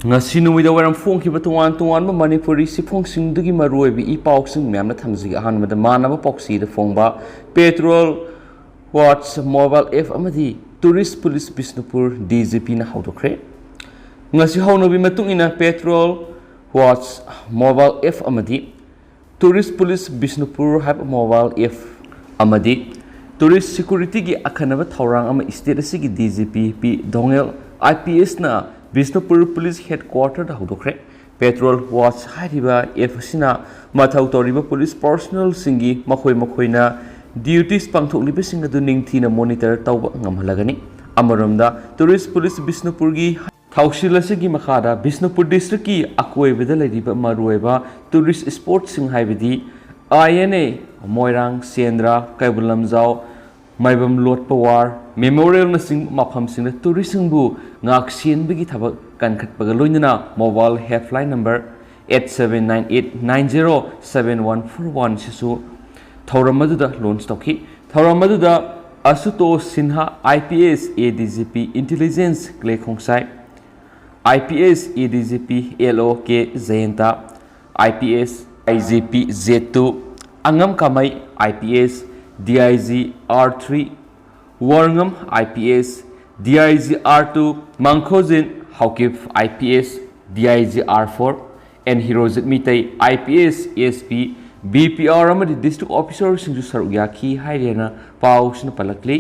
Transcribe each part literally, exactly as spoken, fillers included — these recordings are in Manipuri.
ꯉꯁꯤ ꯅꯨꯃꯤꯗꯥꯡ ꯋꯥꯏꯔꯝ ꯐꯣꯡꯈꯤꯕ ꯇꯣꯉꯥꯟ ꯇꯣꯉꯥꯟꯕ ꯃꯅꯤꯄꯨꯔꯤ ꯁꯤꯐꯣꯡꯁꯤꯡꯗꯨꯒꯤ ꯃꯔꯨꯑꯣꯏꯕ ꯏ ꯄꯥꯎꯁꯤꯡ ꯃꯌꯥꯝꯅ ꯊꯝꯖꯒꯦ꯫ ꯑꯍꯥꯟꯕꯗ ꯃꯥꯟꯅꯕ ꯄꯥꯎꯆꯦꯗ ꯐꯣꯡꯕ ꯄꯦꯇ꯭ꯔꯣꯜ ꯋꯥꯠꯆ ꯃꯣꯕꯥꯏꯜ ꯑꯦꯞ ꯑꯃꯗꯤ tourist police Bishnupur D G ꯄꯤꯅ ꯍꯧꯗꯣꯛꯈ꯭ꯔꯦ꯫ ꯉꯁꯤ ꯍꯧꯅꯕꯤ ꯃꯇꯨꯡ ꯏꯟꯅ ꯄꯦꯇ꯭ꯔꯣꯜ ꯋꯥꯠꯆ ꯃꯣꯕꯥꯏꯜ ꯑꯦꯞ ꯑꯃꯗꯤ ꯇꯨꯔꯤꯁ ꯄꯨꯂꯤꯁ ꯕꯤꯁꯅꯨꯄꯨꯔ ꯍꯥꯏꯕ ꯃꯣꯕꯥꯏꯜ ꯑꯦꯞ ꯑꯃꯗꯤ ꯇꯨꯔꯤꯁ ꯁꯦꯀ꯭ꯌꯨꯔꯤꯇꯤꯒꯤ ꯑꯈꯟꯅꯕ ꯊꯧꯔꯥꯡ ꯑꯃ ꯁ꯭ꯇꯦꯠ ꯑꯁꯤꯒꯤ D G P P Doungel I P ꯑꯦꯁꯅ ꯕꯤꯁꯅꯨꯄꯨꯔ ꯄꯨꯂꯤꯁ ꯍꯦꯗꯀ꯭ꯋꯥꯇꯔꯗ ꯍꯧꯗꯣꯛꯈ꯭ꯔꯦ꯫ ꯄꯦꯇ꯭ꯔꯣꯜ ꯋꯥꯠꯆ ꯍꯥꯏꯔꯤꯕ ꯑꯦꯞ ꯑꯁꯤꯅ ꯃꯊꯧ ꯇꯧꯔꯤꯕ ꯄꯨꯂꯤꯁ ꯄꯔꯁꯣꯅꯦꯜꯁꯤꯡꯒꯤ ꯃꯈꯣꯏ ꯃꯈꯣꯏꯅ ꯗ꯭ꯌꯨꯇꯤꯁ ꯄꯥꯡꯊꯣꯛꯂꯤꯕꯁꯤꯡ ꯑꯗꯨ ꯅꯤꯡꯊꯤꯅ ꯃꯣꯅꯤꯇꯔ ꯇꯧꯕ ꯉꯝꯍꯜꯂꯒꯅꯤ꯫ ꯑꯃꯔꯣꯝꯗ ꯇꯨꯔꯤꯁ ꯄꯨꯂꯤꯁ ꯕꯤꯁꯅꯨꯄꯨꯔꯒꯤ ꯊꯧꯁꯤꯜ ꯑꯁꯤꯒꯤ ꯃꯈꯥꯗ ꯕꯤꯁꯅꯨꯄꯨꯔ ꯗꯤꯁꯇ꯭ꯔꯤꯛꯀꯤ ꯑꯀꯣꯏꯕꯗ ꯂꯩꯔꯤꯕ ꯃꯔꯨꯑꯣꯏꯕ ꯇꯨꯔꯤꯁ ꯁ꯭ꯄꯣꯠꯁꯤꯡ ꯍꯥꯏꯕꯗꯤ ꯑꯥꯏ N A, Moirang, Sendra, Keibul Lamjao, Maibam ꯂꯣꯠꯄ war ꯃꯦꯃꯣꯔꯤꯌꯦꯜꯅꯆꯤꯡꯕ ꯃꯐꯝꯁꯤꯡꯗ ꯇꯨꯔꯤꯁꯁꯤꯡꯕꯨ ꯉꯥꯛ ꯁꯦꯟꯕꯒꯤ ꯊꯕꯛ ꯀꯟꯈꯠꯄꯒ ꯂꯣꯏꯅꯅ mobile helpline number eight seven nine eight nine zero seven one four one ꯁꯤꯁꯨ ꯊꯧꯔꯝ ꯑꯗꯨꯗ ꯂꯣꯟꯆ ꯇꯧꯈꯤ꯫ ꯊꯧꯔꯝ ꯑꯗꯨꯗ Ashutosh Sinha, I P S, A D G P intelligence Clay Khongsai, I P S, A D G P L O K Jayanta, I P S, I G P J two, ꯑꯉꯝ Kamei, I P S, D I G R three, Warangam, I P S, D I G R two, Mangkhojin Haokip, I P S, D I G R four, N Herojit Meitei, I P S, S P, B P R ꯑꯃꯗꯤ ꯗꯤꯁꯇ꯭ꯔꯤꯛ ꯑꯣꯐꯤꯁꯔꯁꯤꯡꯁꯨ ꯁꯔꯨꯛ ꯌꯥꯈꯤ ꯍꯥꯏꯔꯦꯅ ꯄꯥꯎꯁꯤꯅ ꯄꯜꯂꯛꯂꯤ꯫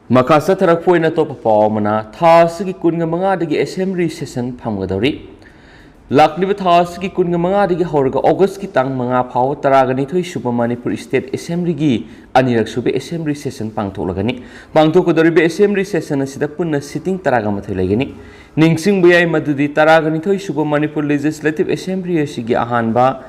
ꯃꯈꯥ ꯆꯠꯊꯔꯛꯄ ꯑꯣꯏꯅ ꯑꯇꯣꯞꯄ ꯄꯥꯎ ꯑꯃꯅ, ꯊꯥ ꯑꯁꯤꯒꯤ ꯀꯨꯟꯒ ꯃꯉꯥꯗꯒꯤ ꯑꯦꯁꯦꯝꯕ꯭ꯂꯤ ꯁꯦꯁꯟ ꯐꯝꯒꯗꯧꯔꯤ꯫ ꯂꯥꯛꯂꯤꯕ ꯊꯥ ꯑꯁꯤꯒꯤ ꯀꯨꯟꯒ ꯃꯉꯥꯗꯒꯤ ꯍꯧꯔꯒ ꯑꯣꯒꯁꯀꯤ ꯇꯥꯡ ꯃꯉꯥ ꯐꯥꯎꯕ ꯇꯔꯥꯒ ꯅꯤꯊꯣꯏ ꯁꯨꯕ ꯃꯅꯤꯄꯨꯔ ꯁ꯭ꯇꯦꯠ ꯑꯦꯁꯦꯝꯕ꯭ꯂꯤꯒꯤ ꯑꯅꯤꯔꯛ ꯁꯨꯕ ꯑꯦꯁꯦꯝꯕ꯭ꯂꯤ ꯁꯦꯁꯟ ꯄꯥꯡꯊꯣꯛꯂꯒꯅꯤ꯫ ꯄꯥꯡꯊꯣꯛꯀꯗꯧꯔꯤꯕ ꯑꯦꯁꯦꯝꯕ꯭ꯂꯤ ꯁꯦꯁꯟ ꯑꯁꯤꯗ ꯄꯨꯟꯅ ꯁꯤꯇꯤꯡ ꯇꯔꯥꯒ ꯃꯥꯊꯣꯏ ꯂꯩꯒꯅꯤ꯫ ꯅꯤꯡꯁꯤꯡꯕ ꯌꯥꯏ ꯃꯗꯨꯗꯤ ꯇꯔꯥꯒ ꯅꯤꯊꯣꯏ ꯁꯨꯕ ꯃꯅꯤꯄꯨꯔ ꯂꯦꯖꯤꯁꯂꯦꯇꯤꯚ ꯑꯦꯁꯦꯝꯕ꯭ꯂꯤ ꯑꯁꯤꯒꯤ ꯑꯍꯥꯟꯕ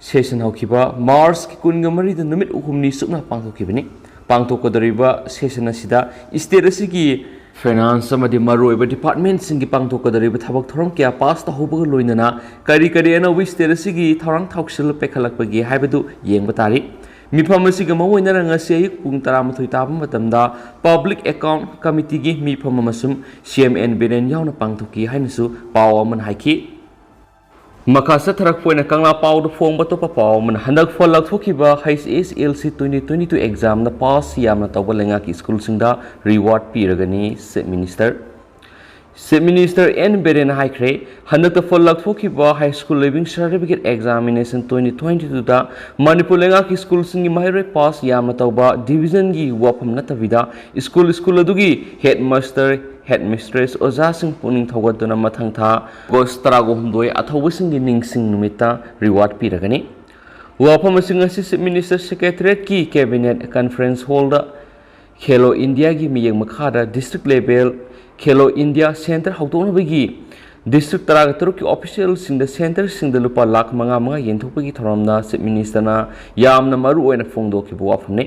ꯁꯦꯁꯟ ꯍꯧꯈꯤꯕ ꯃꯥꯔꯆꯀꯤ ꯀꯨꯟꯒ ꯃꯔꯤꯗ ꯅꯨꯃꯤꯠ ꯍꯨꯝꯅꯤ ꯆꯨꯞꯅ ꯄꯥꯡꯊꯣꯛꯈꯤꯕꯅꯤ꯫ ꯄꯥꯡꯊꯣꯛꯀꯗꯧꯔꯤꯕ ꯁꯦꯁꯟ ꯑꯁꯤꯗ ꯁ꯭ꯇꯦꯠ ꯑꯁꯤꯒꯤ ꯐꯥꯏꯅꯥꯟꯁ ꯑꯃꯗꯤ ꯃꯔꯨꯑꯣꯏꯕ ꯗꯤꯄꯥꯔꯠꯃꯦꯟꯠꯁꯤꯡꯒꯤ ꯄꯥꯡꯊꯣꯛꯀꯗꯧꯔꯤꯕ ꯊꯕꯛ ꯊꯧꯔꯝ ꯀꯌꯥ ꯄꯥꯁ ꯇꯧꯍꯧꯕꯒ ꯂꯣꯏꯅꯅ ꯀꯔꯤ ꯀꯔꯤ ꯑꯅꯧꯕ ꯁ꯭ꯇꯦꯠ ꯑꯁꯤꯒꯤ ꯊꯧꯔꯥꯡ ꯊꯧꯁꯤꯜ ꯄꯥꯏꯈꯠꯂꯛꯄꯒꯦ ꯍꯥꯏꯕꯗꯨ ꯌꯦꯡꯕ ꯇꯥꯔꯤ꯫ ꯃꯤꯐꯝ ꯑꯁꯤꯒ ꯃꯔꯨꯑꯣꯏꯅꯅ ꯉꯁꯤ ꯑꯌꯨꯛ ꯄꯨꯡ ꯇꯔꯥꯃꯥꯊꯣꯏ ꯇꯥꯕ ꯃꯇꯝꯗ Public Account Committeeꯒꯤ ꯃꯤꯐꯝ ꯑꯃꯁꯨ CM N ꯕꯤꯔꯦꯟ ꯌꯥꯎꯅ ꯄꯥꯡꯊꯣꯛꯈꯤ ꯍꯥꯏꯅꯁꯨ ꯄꯥꯎ ꯑꯃꯅ ꯍꯥꯏꯈꯤ꯫ ꯃꯈꯥ ꯆꯠꯊꯔꯛꯄ ꯑꯣꯏꯅ ꯀꯪꯂꯥ ꯄꯥꯎꯗ ꯐꯣꯡꯕ ꯑꯇꯣꯞꯄ ꯄꯥꯎ ꯑꯃꯅ, ꯍꯟꯗꯛ ꯐꯜ ꯂꯥꯎꯊꯣꯛꯈꯤꯕ H S L C twenty twenty-two examꯗ pass ꯌꯥꯝꯅ ꯇꯧꯕ ꯂꯩꯉꯥꯛꯀꯤ schoolꯁꯤꯡꯗ reward ꯄꯤꯔꯒꯅꯤ, Chief Minister꯫ Chief Minister N ꯕꯤꯔꯦꯟꯅ ꯍꯥꯏꯈ꯭ꯔꯦ, ꯍꯟꯗꯛꯇ ꯐꯜ ꯂꯥꯎꯊꯣꯛꯈꯤꯕ High School Leaving Certificate Examination twenty twenty-twoꯗ Manipur ꯂꯩꯉꯥꯛꯀꯤ schoolꯁꯤꯡꯒꯤ ꯃꯍꯩꯔꯣꯏ pass ꯌꯥꯝꯅ ꯇꯧꯕ divisionꯒꯤ ꯋꯥꯐꯝ ꯅꯠꯇꯕꯤꯗ, school school ꯑꯗꯨꯒꯤ headmaster, headmistress, ꯑꯣꯖꯥꯁꯤꯡ ꯄꯨꯛꯅꯤꯡ ꯊꯧꯒꯠꯇꯨꯅ ꯃꯊꯪ ꯊꯥ August ꯇꯔꯥꯍꯨꯝꯗꯣꯏ ꯑꯊꯧꯕꯁꯤꯡꯒꯤ ꯅꯤꯡꯁꯤꯡ ꯅꯨꯃꯤꯠꯇ reward ꯄꯤꯔꯒꯅꯤ꯫ ꯋꯥꯐꯝ ꯑꯁꯤ ꯉꯁꯤ Chief Minister Secretariatꯀꯤ Cabinet Conference Hallꯗ ꯈꯦꯂꯣ ꯏꯟꯗꯤꯌꯥꯒꯤ ꯃꯤꯠꯌꯦꯡ ꯃꯈꯥꯗ district level Khelo India center ꯍꯧꯗꯣꯛꯅꯕꯒꯤ district ꯇꯔꯥꯒ ꯇꯔꯨꯛꯀꯤ officialꯁꯤꯡꯗ centerꯁꯤꯡꯗ ꯂꯨꯄꯥ ꯂꯥꯈ ꯃꯉꯥ ꯃꯉꯥ ꯌꯦꯟꯊꯣꯛꯄꯒꯤ ꯊꯧꯔꯝꯗ Chief Ministerꯅ ꯌꯥꯝꯅ ꯃꯔꯨ ꯑꯣꯏꯅ ꯐꯣꯡꯗꯣꯛꯈꯤꯕ ꯋꯥꯐꯝꯅꯤ꯫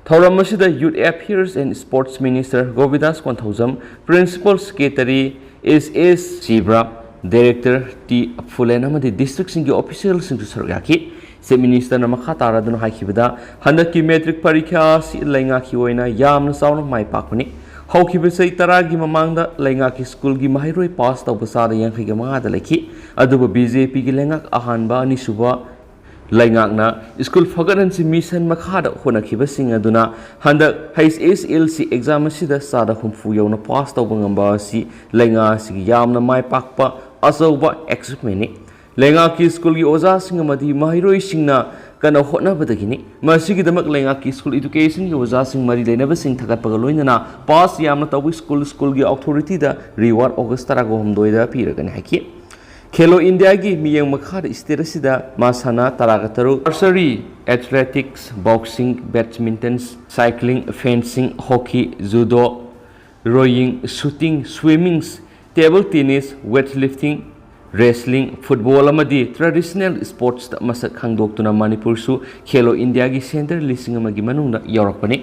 ꯊꯧꯔꯝ ꯑꯁꯤꯗ Youth Affairs and Sports Minister ꯒꯣꯕꯤꯟꯗꯥꯁ Konthoujam, Principal Secretary S S ꯁꯤꯕ꯭ꯔꯥ, Director T ꯐꯨꯂꯦꯟ ꯑꯃꯗꯤ districtꯁꯤꯡꯒꯤ officialꯁꯤꯡꯁꯨ ꯁꯔꯨꯛ ꯌꯥꯈꯤ꯫ Chief Ministerꯅ ꯃꯈꯥ ꯇꯥꯔꯗꯨꯅ ꯍꯥꯏꯈꯤꯕꯗ, ꯍꯟꯗꯛꯀꯤ matric ꯄꯔꯤꯈ꯭ꯌꯥ ꯑꯁꯤ ꯂꯩꯉꯥꯛꯀꯤ ꯑꯣꯏꯅ ꯌꯥꯝꯅ ꯆꯥꯎꯅ ꯃꯥꯏ ꯄꯥꯛꯄꯅꯤ꯫ ꯍꯧꯈꯤꯕ ꯆꯍꯤ ꯇꯔꯥꯒꯤ ꯃꯃꯥꯡꯗ ꯂꯩꯉꯥꯛꯀꯤ schoolꯒꯤ ꯃꯍꯩꯔꯣꯏ pass ꯇꯧꯕ ꯆꯥꯗ ꯌꯥꯡꯈꯩꯒ ꯃꯉꯥꯗ ꯂꯩꯈꯤ꯫ ꯑꯗꯨꯕꯨ BJPꯒꯤ ꯂꯩꯉꯥꯛ ꯑꯍꯥꯟꯕ ꯑꯅꯤꯁꯨꯕ ꯂꯩꯉꯥꯛꯅ school ꯐꯒꯠꯍꯟꯁꯤ mission ꯃꯈꯥꯗ ꯍꯣꯠꯅꯈꯤꯕꯁꯤꯡ ꯑꯗꯨꯅ ꯍꯟꯗꯛ H S L C exam ꯑꯁꯤꯗ ꯆꯥꯗ ꯍꯨꯝꯐꯨ ꯌꯧꯅ pass ꯇꯧꯕ ꯉꯝꯕ ꯑꯁꯤ ꯂꯩꯉꯥꯛ ꯑꯁꯤꯒꯤ ꯌꯥꯝꯅ ꯃꯥꯏ ꯄꯥꯛꯄ ꯑꯆꯧꯕ achievementꯅꯤ꯫ ꯂꯩꯉꯥꯛꯀꯤ schoolꯒꯤ ꯑꯣꯖꯥꯁꯤꯡ ꯑꯃꯗꯤ ꯃꯍꯩꯔꯣꯏꯁꯤꯡꯅ ꯀꯟꯅ ꯍꯣꯠꯅꯕꯗꯒꯤꯅꯤ꯫ ꯃꯁꯤꯒꯤꯗꯃꯛ ꯂꯩꯉꯥꯛꯀꯤ school educationꯒꯤ ꯑꯣꯖꯥꯁꯤꯡ ꯃꯔꯤ ꯂꯩꯅꯕꯁꯤꯡ ꯊꯥꯒꯠꯄꯒ ꯂꯣꯏꯅꯅ pass ꯌꯥꯝꯅ ꯇꯧꯕ school schoolꯒꯤ authorityꯗ reward August ꯇꯔꯥꯒ ꯍꯨꯝꯗꯣꯏꯗ ꯄꯤꯔꯒꯅꯤ ꯍꯥꯏꯈꯤ꯫ ꯈꯦꯂꯣ ꯏꯟꯗꯤꯌꯥꯒꯤ ꯃꯤꯠꯌꯦꯡ ꯃꯈꯥꯗ state ꯑꯁꯤꯗ ꯃꯁꯥꯟꯅ ꯇꯔꯥꯒ ꯇꯔꯨꯛ, archery, athletics, boxing, badminton, cycling, fencing, hockey, judo, rowing, shooting, swimming, table tennis, weightlifting, wrestling, football ꯑꯃꯗꯤ traditional sportsꯇ ꯃꯁꯛ ꯈꯪꯗꯣꯛꯇꯨꯅ ꯃꯅꯤꯄꯨꯔꯁꯨ ꯈꯦꯂꯣ ꯏꯟꯗꯤꯌꯥꯒꯤ center ꯂꯤꯁꯤꯡ ꯑꯃꯒꯤ ꯃꯅꯨꯡꯗ ꯌꯥꯎꯔꯛꯄꯅꯤ꯫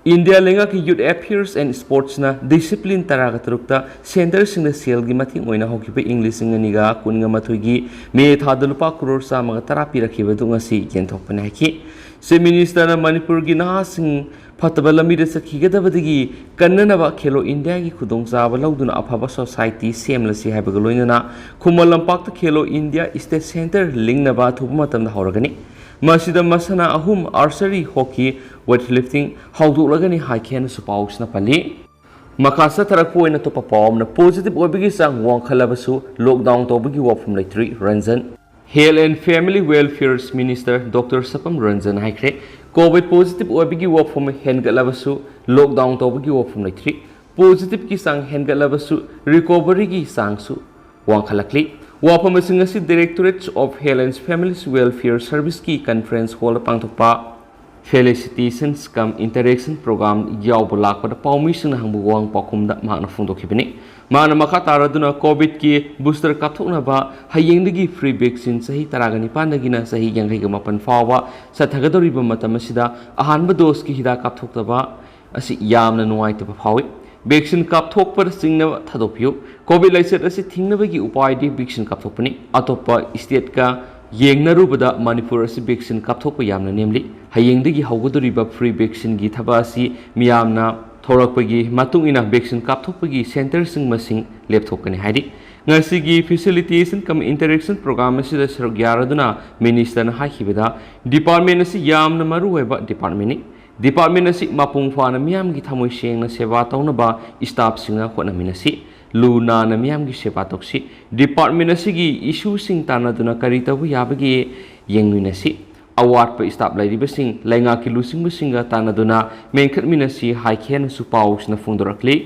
ꯏꯟꯗꯤꯌꯥ ꯂꯩꯉꯥꯛꯀꯤ Youth Affairs and Sportsꯅ discipline ꯇꯔꯥꯒ ꯇꯔꯨꯛꯇ centerꯁꯤꯡꯗ ꯁꯦꯜꯒꯤ ꯃꯇꯦꯡ ꯑꯣꯏꯅ ꯍꯧꯈꯤꯕ ꯏꯪ ꯂꯤꯁꯤꯡ ꯑꯅꯤꯒ ꯀꯨꯟꯒ ꯃꯥꯊꯣꯏꯒꯤ ꯃꯦ ꯊꯥꯗ ꯂꯨꯄꯥ ꯀ꯭ꯔꯣꯔ ꯆꯥꯝꯃꯒ ꯇꯔꯥ ꯄꯤꯔꯛꯈꯤꯕꯗꯨ ꯉꯁꯤ ꯌꯦꯟꯊꯣꯛꯄꯅꯤ ꯍꯥꯏꯈꯤ꯫ Chief Ministerꯅ ꯃꯅꯤꯄꯨꯔꯒꯤ ꯅꯍꯥꯁꯤꯡ ꯐꯠꯇꯕ ꯂꯝꯕꯤꯗ ꯆꯠꯈꯤꯒꯗꯕꯗꯒꯤ ꯀꯟꯅꯅꯕ ꯈꯦꯂꯣ ꯏꯟꯗꯤꯌꯥꯒꯤ ꯈꯨꯗꯣꯡꯆꯥꯕ ꯂꯧꯗꯨꯅ ꯑꯐꯕ society ꯁꯦꯝꯂꯁꯤ ꯍꯥꯏꯕꯒ ꯂꯣꯏꯅꯅ ꯈꯨꯃꯟ ꯂꯝꯄꯥꯛꯇ ꯈꯦꯂꯣ ꯏꯟꯗꯤꯌꯥ state centre ꯂꯤꯡꯅꯕ ꯑꯊꯨꯕ ꯃꯇꯝꯗ ꯍꯧꯔꯒꯅꯤ꯫ ꯃꯁꯤꯗ ꯃꯁꯥꯟꯅ ꯑꯍꯨꯝ, archery, hockey, weightlifting, ꯍꯧꯗꯣꯛꯂꯒꯅꯤ ꯍꯥꯏꯈꯤ ꯍꯥꯏꯅꯁꯨ ꯄꯥꯎꯁꯤꯅ ꯄꯜꯂꯤ꯫ ꯃꯈꯥ ꯆꯠꯊꯔꯛꯄ ꯑꯣꯏꯅ ꯑꯇꯣꯞꯄ ꯄꯥꯎ ꯑꯃꯅ, positive ꯑꯣꯏꯕꯒꯤ ꯆꯥꯡ ꯋꯥꯡꯈꯠꯂꯕꯁꯨ lockdown ꯇꯧꯕꯒꯤ ꯋꯥꯐꯝ ꯂꯩꯇ꯭ꯔꯤ, Ranjan. Health and Family Welfare Minister Doctor ꯁꯄꯝ Ranjan ꯍꯥꯏꯈ꯭ꯔꯦ, COVID positive ꯑꯣꯏꯕꯒꯤ ꯋꯥꯐꯝ ꯍꯦꯟꯒꯠꯂꯕꯁꯨ lockdown ꯇꯧꯕꯒꯤ ꯋꯥꯐꯝ ꯂꯩꯇ꯭ꯔꯤ꯫ Positiveꯀꯤ ꯆꯥꯡ ꯍꯦꯟꯒꯠꯂꯕꯁꯨ recoveryꯒꯤ ꯆꯥꯡꯁꯨ ꯋꯥꯡꯈꯠꯂꯛꯂꯤ꯫ ꯋꯥꯐꯝꯁꯤꯡ ꯑꯁꯤ Directorate of Health and Family Welfare Serviceꯀꯤ conference hallꯗ ꯄꯥꯡꯊꯣꯛꯄ Felicitations cum Interaction Program ꯌꯥꯎꯕ ꯂꯥꯛꯄꯗ ꯄꯥꯎꯃꯤꯁꯤꯡꯅ ꯍꯪꯕ ꯋꯥꯍꯪ ꯄꯥꯎꯈꯨꯝꯗ ꯃꯍꯥꯛꯅ ꯐꯣꯡꯗꯣꯛꯈꯤꯕꯅꯤ꯫ ꯃꯍꯥꯛꯅ ꯃꯈꯥ ꯇꯥꯔꯗꯨꯅ, COVIDꯀꯤ booster ꯀꯥꯞꯊꯣꯛꯅꯕ ꯍꯌꯦꯡꯗꯒꯤ free vaccine ꯆꯍꯤ ꯇꯔꯥꯒ ꯅꯤꯄꯥꯟꯗꯒꯤꯅ ꯆꯍꯤ ꯌꯥꯡꯈꯩꯒ ꯃꯥꯄꯟ ꯐꯥꯎꯕ ꯆꯠꯊꯒꯗꯧꯔꯤꯕ ꯃꯇꯝ ꯑꯁꯤꯗ ꯑꯍꯥꯟꯕ doseꯀꯤ ꯍꯤꯗꯥꯛ ꯀꯥꯞꯊꯣꯛꯇꯕ ꯑꯁꯤ ꯌꯥꯝꯅ ꯅꯨꯡꯉꯥꯏꯇꯕ ꯐꯥꯎꯏ꯫ Vaccine ꯀꯥꯞꯊꯣꯛꯄꯗ ꯆꯤꯡꯅꯕ ꯊꯥꯗꯣꯛꯄꯤꯌꯨ꯫ COVID ꯂꯥꯏꯆꯠ ꯑꯁꯤ ꯊꯤꯡꯅꯕꯒꯤ ꯎꯄꯥꯏꯗꯤ vaccine ꯀꯥꯞꯊꯣꯛꯄꯅꯤ꯫ ꯑꯇꯣꯞꯄ stateꯀ ꯌꯦꯡꯅꯔꯨꯕꯗ ꯃꯅꯤꯄꯨꯔ ꯑꯁꯤ vaccine ꯀꯥꯞꯊꯣꯛꯄ ꯌꯥꯝꯅ ꯅꯦꯝꯂꯤ꯫ ꯍꯌꯦꯡꯗꯒꯤ ꯍꯧꯒꯗꯧꯔꯤꯕ free vaccineꯒꯤ ꯊꯕꯛ ꯑꯁꯤ ꯃꯤꯌꯥꯝꯅ ꯊꯣꯔꯛꯄꯒꯤ ꯃꯇꯨꯡ ꯏꯟꯅ vaccine ꯀꯥꯞꯊꯣꯛꯄꯒꯤ centreꯁꯤꯡ ꯃꯁꯤꯡ ꯂꯦꯞꯊꯣꯛꯀꯅꯤ ꯍꯥꯏꯔꯤ꯫ ꯉꯁꯤꯒꯤ Facilitation cum Interaction Program ꯑꯁꯤꯗ ꯁꯔꯨꯛ ꯌꯥꯔꯗꯨꯅ ministerꯅ ꯍꯥꯏꯈꯤꯕꯗ, department ꯑꯁꯤ ꯌꯥꯝꯅ ꯃꯔꯨꯑꯣꯏꯕ departmentꯅꯤ꯫ Department ꯑꯁꯤ ꯃꯄꯨꯡ ꯐꯥꯅ ꯃꯤꯌꯥꯝꯒꯤ ꯊꯃꯣꯏ ꯁꯦꯡꯅ ꯁꯦꯕꯥ ꯇꯧꯅꯕ staffꯁꯤꯡꯅ ꯍꯣꯠꯅꯃꯤꯟꯅꯁꯤ꯫ ꯂꯨ ꯅꯥꯟꯅ ꯃꯤꯌꯥꯝꯒꯤ ꯁꯦꯕꯥ ꯇꯧꯁꯤ꯫ Department ꯑꯁꯤꯒꯤ issueꯁꯤꯡ ꯇꯥꯟꯅꯗꯨꯅ ꯀꯔꯤ ꯇꯧꯕ ꯌꯥꯕꯒꯦ ꯌꯦꯡꯃꯤꯟꯅꯁꯤ꯫ ꯑꯋꯥꯠꯄ staff ꯂꯩꯔꯤꯕꯁꯤꯡ ꯂꯩꯉꯥꯛꯀꯤ ꯂꯨꯆꯤꯡꯕꯁꯤꯡꯒ ꯇꯥꯟꯅꯗꯨꯅ ꯃꯦꯟꯈꯠꯃꯤꯟꯅꯁꯤ ꯍꯥꯏꯈꯤ ꯍꯥꯏꯅꯁꯨ ꯄꯥꯎꯁꯤꯅ ꯐꯣꯡꯗꯣꯔꯛꯂꯤ꯫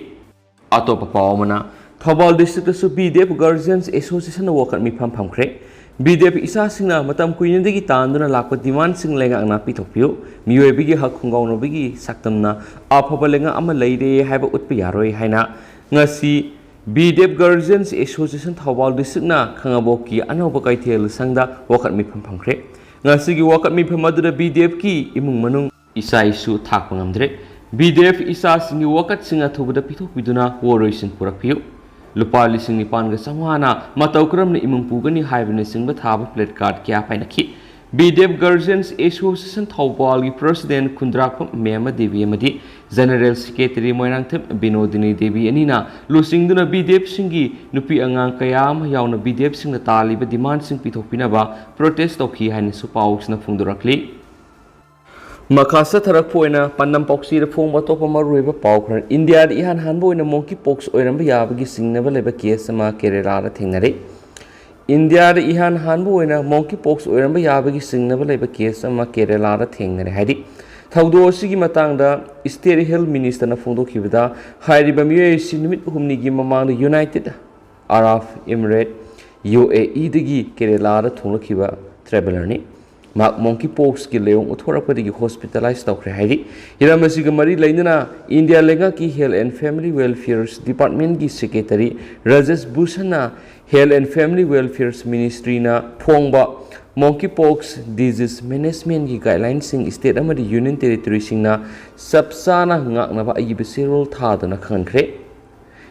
ꯑꯇꯣꯞꯄ ꯄꯥꯎ ꯑꯃꯅ, ꯊꯧꯕꯥꯜ districtꯇꯁꯨ BDF Guardians Associationꯅ ꯋꯥꯀꯠ ꯃꯤꯐꯝ ꯐꯝꯈ꯭ꯔꯦ꯫ BDF ꯏꯆꯥꯁꯤꯡꯅ ꯃꯇꯝ ꯀꯨꯏꯅꯗꯒꯤ ꯇꯥꯟꯗꯨꯅ ꯂꯥꯛꯄ demandꯁꯤꯡ ꯂꯩꯉꯥꯛꯅ ꯄꯤꯊꯣꯛꯄꯤꯌꯨ꯫ ꯃꯤꯑꯣꯏꯕꯒꯤ ꯍꯛ ꯈꯣꯡꯒꯥꯎꯅꯕꯒꯤ ꯁꯛꯇꯝꯅ ꯑꯐꯕ ꯂꯩꯉꯥꯛ ꯑꯃ ꯂꯩꯔꯦ ꯍꯥꯏꯕ ꯎꯠꯄ ꯌꯥꯔꯣꯏ ꯍꯥꯏꯅ ꯉꯁꯤ BDF Guardians Association ꯊꯧꯕꯥꯜ districtꯅ ꯈꯥꯉꯕꯣꯛꯀꯤ ꯑꯅꯧꯕ ꯀꯩꯊꯦꯜ ꯁꯪꯗ ꯋꯥꯀꯠ ꯃꯤꯐꯝ ꯐꯝꯈ꯭ꯔꯦ꯫ ꯉꯁꯤꯒꯤ ꯋꯥꯀꯠ ꯃꯤꯐꯝ ꯑꯗꯨꯗ BDFꯀꯤ ꯏꯃꯨꯡ ꯃꯅꯨꯡ ꯏꯆꯥ ꯏꯁꯨ ꯊꯥꯛꯄ ꯉꯝꯗ꯭ꯔꯦ꯫ BDF ꯏꯆꯥꯁꯤꯡꯒꯤ ꯋꯥꯀꯠꯁꯤꯡ ꯑꯊꯨꯕꯗ ꯄꯤꯊꯣꯛꯄꯤꯗꯨꯅ ꯋꯥꯔꯣꯏꯁꯤꯟ ꯄꯨꯔꯛꯄꯤꯌꯨ꯫ ꯂꯨꯄꯥ ꯂꯤꯁꯤꯡ ꯅꯤꯄꯥꯟꯒ ꯆꯥꯝꯃꯉꯥꯅ ꯃꯇꯧ ꯀꯔꯝꯅ ꯏꯃꯨꯡ ꯄꯨꯒꯅꯤ ꯍꯥꯏꯕꯅꯆꯤꯡꯕ ꯊꯥꯕ placard ꯀꯌꯥ ꯄꯥꯏꯅꯈꯤ꯫ B D F Guardians Association ꯊꯧꯕꯥꯜꯒꯤ President ꯈꯨꯟꯗ꯭ꯔꯥꯛꯄꯝ ꯃꯦꯃ ꯗꯦꯕꯤ ꯑꯃꯗꯤ General Secretary ꯃꯣꯏꯔꯥꯡꯊꯦꯝ ꯕꯤꯅꯣꯗꯤꯅꯤ ꯗꯦꯕꯤ ꯑꯅꯤꯅ ꯂꯨꯆꯤꯡꯗꯨꯅ B D Fꯁꯤꯡꯒꯤ ꯅꯨꯄꯤ ꯑꯉꯥꯡ ꯀꯌꯥ ꯑꯃ ꯌꯥꯎꯅ B D Fꯁꯤꯡꯅ ꯇꯥꯜꯂꯤꯕ demandꯁꯤꯡ ꯄꯤꯊꯣꯛꯄꯤꯅꯕ protest ꯇꯧꯈꯤ ꯍꯥꯏꯅꯁꯨ ꯄꯥꯎꯁꯤꯅ ꯐꯣꯡꯗꯣꯔꯛꯂꯤ꯫ ꯃꯈꯥ ꯆꯠꯊꯔꯛꯄ ꯑꯣꯏꯅ ꯄꯥꯟꯗꯝ ꯄꯥꯎꯆꯦꯗ ꯐꯣꯡꯕ ꯑꯇꯣꯞꯄ ꯃꯔꯨꯑꯣꯏꯕ ꯄꯥꯎ ꯈꯔ꯫ ꯏꯟꯗꯤꯌꯥꯗ ꯏꯍꯥꯟ ꯍꯥꯟꯕ ꯑꯣꯏꯅ monkey pox ꯑꯣꯏꯔꯝꯕ ꯌꯥꯕꯒꯤ ꯆꯤꯡꯅꯕ ꯂꯩꯕ case ꯑꯃ ꯀꯦꯔꯦꯂꯥꯗ ꯊꯦꯡꯅꯔꯦ꯫ ꯏꯟꯗꯤꯌꯥꯗ ꯏꯍꯥꯟ ꯍꯥꯟꯕ ꯑꯣꯏꯅ monkey pox ꯑꯣꯏꯔꯝꯕ ꯌꯥꯕꯒꯤ ꯆꯤꯡꯅꯕ ꯂꯩꯕ case ꯑꯃ ꯀꯦꯔꯦꯂꯥꯗ ꯊꯦꯡꯅꯔꯦ ꯍꯥꯏꯔꯤ꯫ ꯊꯧꯗꯣꯛ ꯑꯁꯤꯒꯤ ꯃꯇꯥꯡꯗ State Health Ministerꯅ ꯐꯣꯡꯗꯣꯛꯈꯤꯕꯗ, ꯍꯥꯏꯔꯤꯕ ꯃꯤꯑꯣꯏ ꯑꯁꯤ ꯅꯨꯃꯤꯠ ꯍꯨꯝꯅꯤꯒꯤ ꯃꯃꯥꯡꯗ United Arab Emirate, UAEꯗꯒꯤ ꯀꯦꯔꯦꯂꯥꯗ ꯊꯨꯡꯂꯛꯈꯤꯕ travellerꯅꯤ꯫ ꯃꯍꯥꯛ monkey poxꯀꯤ ꯂꯥꯏꯑꯣꯡ ꯎꯠꯊꯣꯔꯛꯄꯗꯒꯤ hospitalize ꯇꯧꯈ꯭ꯔꯦ ꯍꯥꯏꯔꯤ꯫ ꯍꯤꯔꯝ ꯑꯁꯤꯒ ꯃꯔꯤ ꯂꯩꯅꯅ ꯏꯟꯗꯤꯌꯥ ꯂꯩꯉꯥꯛꯀꯤ Health and Family Welfare Departmentꯀꯤ Secretary Rajesh ꯚꯨꯁꯟꯅ Health and Family Welfare Ministryꯅ ꯐꯣꯡꯕ monkey pox disease managementꯀꯤ guidelinesꯁꯤꯡ state ꯑꯃꯗꯤ Union Territoryꯁꯤꯡꯅ ꯆꯞ ꯆꯥꯅ ꯉꯥꯛꯅꯕ ꯑꯏꯕ ꯆꯦꯔꯣꯜ ꯊꯥꯗꯨꯅ ꯈꯪꯍꯟꯈ꯭ꯔꯦ꯫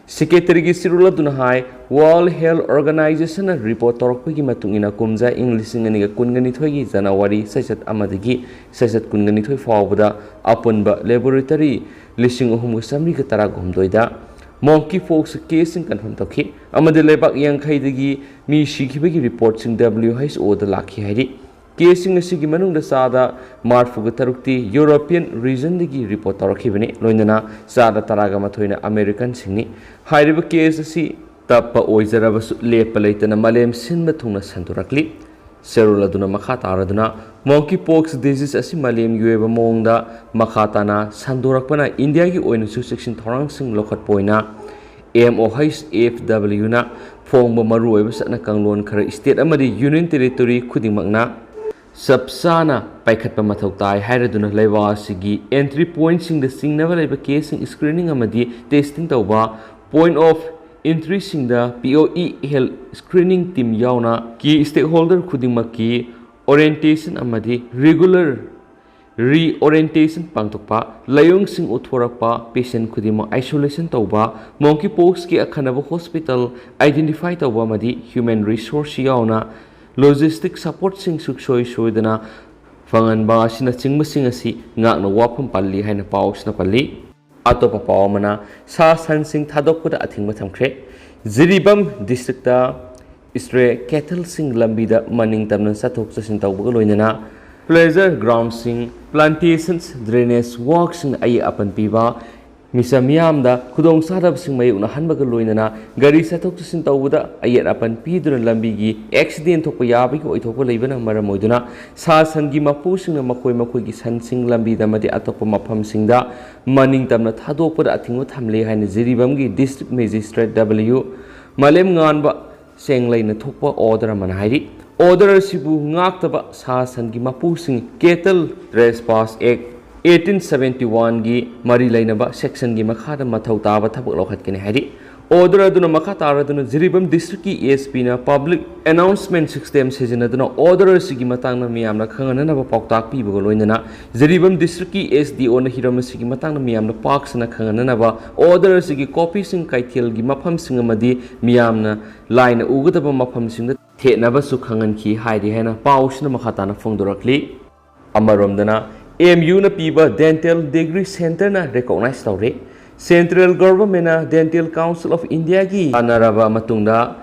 Secretaryꯒꯤ ꯆꯦꯔꯣꯜ ꯑꯗꯨꯅ ꯍꯥꯏ, World Health Organizationꯅ report ꯇꯧꯔꯛꯄꯒꯤ ꯃꯇꯨꯡ ꯏꯟꯅ, ꯀꯨꯝꯖꯥ ꯏꯪ ꯂꯤꯁꯤꯡ ꯑꯅꯤꯒ ꯀꯨꯟꯒ ꯅꯤꯊꯣꯏꯒꯤ January ꯆꯩꯆꯠ ꯑꯃꯗꯒꯤ ꯆꯩꯆꯠ ꯀꯨꯟꯒ ꯅꯤꯊꯣꯏ ꯐꯥꯎꯕꯗ ꯑꯄꯨꯟꯕ laboratory ꯂꯤꯁꯤꯡ ꯑꯍꯨꯝꯒ ꯆꯥꯃꯔꯤꯒ ꯇꯔꯥꯒ ꯍꯨꯝꯗꯣꯏꯗ monkey pox caseꯁꯤꯡ confirm ꯇꯧꯈꯤ ꯑꯃꯗꯤ ꯂꯩꯕꯥꯛ ꯌꯥꯡꯈꯩꯗꯒꯤ ꯃꯤ ꯁꯤꯈꯤꯕꯒꯤ reportꯁꯤꯡ WHOꯗ ꯂꯥꯛꯈꯤ ꯍꯥꯏꯔꯤ꯫ Caseꯁꯤꯡ ꯑꯁꯤꯒꯤ ꯃꯅꯨꯡꯗ ꯆꯥꯗ ꯃꯔꯤꯐꯨꯒ ꯇꯔꯨꯛꯇꯤ European regionꯗꯒꯤ report ꯇꯧꯔꯛꯈꯤꯕꯅꯤ, ꯂꯣꯏꯅꯅ ꯆꯥꯗ ꯇꯔꯥꯒ ꯃꯥꯊꯣꯏꯅ Americanꯁꯤꯡꯅꯤ꯫ ꯍꯥꯏꯔꯤꯕ case ꯑꯁꯤ ꯇꯞꯄ ꯑꯣꯏꯖꯔꯕꯁꯨ ꯂꯦꯞꯄ ꯂꯩꯇꯅ ꯃꯥꯂꯦꯝ ꯁꯤꯟꯕ ꯊꯨꯡꯅ ꯁꯟꯗꯣꯔꯛꯂꯤ꯫ ꯆꯦꯔꯣꯜ ꯑꯗꯨꯅ ꯃꯈꯥ ꯇꯥꯔꯗꯨꯅ, monkey pox disease ꯑꯁꯤ ꯃꯥꯂꯦꯝꯒꯤ ꯑꯣꯏꯕ ꯃꯑꯣꯡꯗ ꯃꯈꯥ ꯇꯥꯅ ꯁꯟꯗꯣꯔꯛꯄꯅ ꯏꯟꯗꯤꯌꯥꯒꯤ ꯑꯣꯏꯅꯁꯨ ꯆꯦꯛꯁꯤꯟ ꯊꯧꯔꯥꯡꯁꯤꯡ ꯂꯧꯈꯠꯄ ꯑꯣꯏꯅ MOHFWꯅ ꯐꯣꯡꯕ ꯃꯔꯨꯑꯣꯏꯕ ꯆꯠꯅ ꯀꯥꯡꯂꯣꯟ ꯈꯔ state ꯑꯃꯗꯤ Union Territory ꯈꯨꯗꯤꯡꯃꯛꯅ ꯆꯞ ꯆꯥꯅ ꯄꯥꯏꯈꯠꯄ ꯃꯊꯧ ꯇꯥꯏ ꯍꯥꯏꯔꯗꯨꯅ, ꯂꯩꯕꯥꯛ ꯑꯁꯤꯒꯤ entry pointꯁꯤꯡꯗ ꯆꯤꯡꯅꯕ ꯂꯩꯕ caseꯁꯤꯡ screening ꯑꯃꯗꯤ testing ꯇꯧꯕ, point of entryꯁꯤꯡꯗ POE health screening team ꯌꯥꯎꯅ key stakeholder ꯈꯨꯗꯤꯡꯃꯛꯀꯤ orientation ꯑꯃꯗꯤ regular reorientation ꯄꯥꯡꯊꯣꯛꯄ, ꯂꯥꯏꯑꯣꯡꯁꯤꯡ ꯎꯠꯊꯣꯔꯛꯄ patient ꯈꯨꯗꯤꯡꯃꯛ isolation ꯇꯧꯕ, monkey poxꯀꯤ ꯑꯈꯟꯅꯕ hospital identify ꯇꯧꯕ ꯑꯃꯗꯤ human resource ꯌꯥꯎꯅ ꯂꯣꯖꯤꯁꯇꯤꯛ ꯁꯄꯣꯔꯠꯁꯤꯡ ꯁꯨꯡꯁꯣꯏ ꯁꯣꯏꯗꯅ ꯐꯪꯍꯟꯕ ꯑꯁꯤꯅꯆꯤꯡꯕꯁꯤꯡ ꯑꯁꯤ ꯉꯥꯛꯅ ꯋꯥꯐꯝ ꯄꯜꯂꯤ ꯍꯥꯏꯅ ꯄꯥꯎ ꯑꯁꯤꯅ ꯄꯜꯂꯤ꯫ ꯑꯇꯣꯞꯄ ꯄꯥꯎ ꯑꯃꯅ, ꯁꯥ ꯁꯟꯁꯤꯡ ꯊꯥꯗꯣꯛꯄꯗ ꯑꯊꯤꯡꯕ ꯊꯝꯈ꯭ꯔꯦ꯫ ꯖꯤꯔꯤꯕꯥꯝ ꯗꯤꯁꯇ꯭ꯔꯤꯛꯇ stray cattleꯁꯤꯡ ꯂꯝꯕꯤꯗ ꯃꯅꯤꯡ ꯇꯝꯅ ꯆꯠꯊꯣꯛ ꯆꯠꯁꯤꯟ ꯇꯧꯕꯒ ꯂꯣꯏꯅꯅ pleasure groundꯁꯤꯡ, plantations, drainage workꯁꯤꯡ ꯑꯌꯦꯠ ꯑꯄꯟ ꯄꯤꯕ, ꯃꯤꯆꯝ ꯃꯤꯌꯥꯝꯗ ꯈꯨꯗꯣꯡꯆꯥꯗꯕꯁꯤꯡ ꯃꯥꯌꯣꯛꯅꯍꯟꯕꯒ ꯂꯣꯏꯅꯅ ꯒꯥꯔꯤ ꯆꯠꯊꯣꯛ ꯆꯠꯁꯤꯟ ꯇꯧꯕꯗ ꯑꯌꯦꯠ ꯑꯄꯟ ꯄꯤꯗꯨꯅ ꯂꯝꯕꯤꯒꯤ accident ꯊꯣꯛꯄ ꯌꯥꯕꯒꯤ ꯑꯣꯏꯊꯣꯛꯄ ꯂꯩꯕꯅ ꯃꯔꯝ ꯑꯣꯏꯗꯨꯅ ꯁꯥ ꯁꯟꯒꯤ ꯃꯄꯨꯁꯤꯡꯅ ꯃꯈꯣꯏ ꯃꯈꯣꯏꯒꯤ ꯁꯟꯁꯤꯡ ꯂꯝꯕꯤꯗ ꯑꯃꯗꯤ ꯑꯇꯣꯞꯄ ꯃꯐꯝꯁꯤꯡꯗ ꯃꯅꯤꯡ ꯇꯝꯅ ꯊꯥꯗꯣꯛꯄꯗ ꯑꯊꯤꯡꯕ ꯊꯝꯂꯦ ꯍꯥꯏꯅ ꯖꯤꯔꯤꯕꯥꯝꯒꯤ district magistrate W ꯃꯥꯂꯦꯝꯉꯥꯟꯕ ꯆꯦꯡꯂꯩꯅ ꯊꯣꯛꯄ order ꯑꯃꯅ ꯍꯥꯏꯔꯤ꯫ Order ꯑꯁꯤꯕꯨ ꯉꯥꯛꯇꯕ ꯁꯥ ꯁꯟꯒꯤ ꯃꯄꯨꯁꯤꯡ Cattle Trespass Act eighteen seventy oneꯒꯤ ꯃꯔꯤ ꯂꯩꯅꯕ sectionꯒꯤ ꯃꯈꯥꯗ ꯃꯊꯧ ꯇꯥꯕ ꯊꯕꯛ ꯂꯧꯈꯠꯀꯅꯤ ꯍꯥꯏꯔꯤ꯫ Order ꯑꯗꯨꯅ ꯃꯈꯥ ꯇꯥꯔꯗꯨꯅ Jiribam districtꯀꯤ S Pꯅ public announcement system ꯁꯤꯖꯤꯟꯅꯗꯨꯅ order ꯑꯁꯤꯒꯤ ꯃꯇꯥꯡꯗ ꯃꯤꯌꯥꯝꯅ ꯈꯪꯍꯟꯅꯅꯕ ꯄꯥꯎꯇꯥꯛ ꯄꯤꯕꯒ ꯂꯣꯏꯅꯅ ꯖꯤꯔꯤꯕꯥꯝ districtꯀꯤ S D Oꯅ ꯍꯤꯔꯝ ꯑꯁꯤꯒꯤ ꯃꯇꯥꯡꯗ ꯃꯤꯌꯥꯝꯅ ꯄꯥꯛ ꯁꯟꯅ ꯈꯪꯍꯟꯅꯅꯕ order ꯑꯁꯤꯒꯤ copyꯁꯤꯡ ꯀꯩꯊꯦꯜꯒꯤ ꯃꯐꯝꯁꯤꯡ ꯑꯃꯗꯤ ꯃꯤꯌꯥꯝꯅ ꯂꯥꯏꯅ ꯎꯒꯗꯕ ꯃꯐꯝꯁꯤꯡꯗ ꯊꯦꯠꯅꯕꯁꯨ ꯈꯪꯍꯟꯈꯤ ꯍꯥꯏꯔꯤ ꯍꯥꯏꯅ ꯄꯥꯎꯁꯤꯅ ꯃꯈꯥ ꯇꯥꯅ ꯐꯣꯡꯗꯣꯔꯛꯂꯤ꯫ ꯑꯃꯔꯣꯝꯗꯅ, M Uꯅ ꯄꯤꯕ dental degree centreꯅ recognize ꯇꯧꯔꯦ꯫ Central Governmentꯅ Dental Council of Indiaꯒꯤ ꯇꯥꯟꯅꯔꯕ ꯃꯇꯨꯡꯗ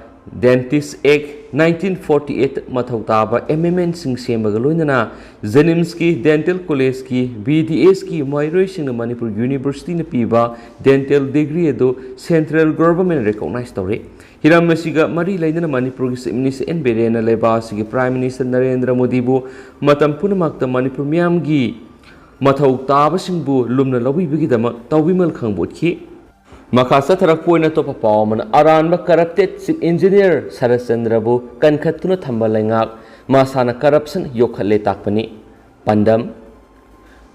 Dentist Act nineteen forty eight ꯃꯊꯧ ꯇꯥꯕ amendmentꯁꯤꯡ ꯁꯦꯝꯕꯒ ꯂꯣꯏꯅꯅ JNIMSꯀꯤ Dental Collegeꯀꯤ B D Sꯀꯤ ꯃꯍꯩꯔꯣꯏꯁꯤꯡꯅ ꯃꯅꯤꯄꯨꯔ Universityꯅ ꯄꯤꯕ dental degree ꯑꯗꯨ Central Government recognize ꯇꯧꯔꯦ꯫ ꯍꯤꯔꯝ ꯑꯁꯤꯒ ꯃꯔꯤ ꯂꯩꯅꯅ ꯃꯅꯤꯄꯨꯔꯒꯤ Chief Minister N Birenꯅ ꯂꯩꯕꯥꯛ ꯑꯁꯤꯒꯤ Prime Minister ꯅꯔꯦꯟꯗ꯭ꯔ ꯃꯣꯗꯤꯕꯨ ꯃꯇꯝ ꯄꯨꯝꯅꯃꯛꯇ ꯃꯅꯤꯄꯨꯔ ꯃꯤꯌꯥꯝꯒꯤ ꯃꯊꯧ ꯇꯥꯕꯁꯤꯡꯕꯨ ꯂꯨꯝꯅ ꯂꯧꯕꯤꯕꯒꯤꯗꯃꯛ ꯇꯧꯕꯤꯃꯜ ꯈꯪꯕ ꯎꯠꯈꯤ꯫ ꯃꯈꯥ ꯆꯠꯊꯔꯛꯄ ꯑꯣꯏꯅ ꯑꯇꯣꯞꯄ ꯄꯥꯎ ꯑꯃꯅ, ꯑꯔꯥꯟꯕ corrupted Chief Engineer ꯁꯔꯠꯆꯟꯗ꯭ꯔꯕꯨ ꯀꯟꯈꯠꯇꯨꯅ ꯊꯝꯕ ꯂꯩꯉꯥꯛ ꯃꯁꯥꯅ corruption ꯌꯣꯛꯈꯠꯂꯦ ꯇꯥꯛꯄꯅꯤ꯫ ꯄꯥꯟꯗꯝ,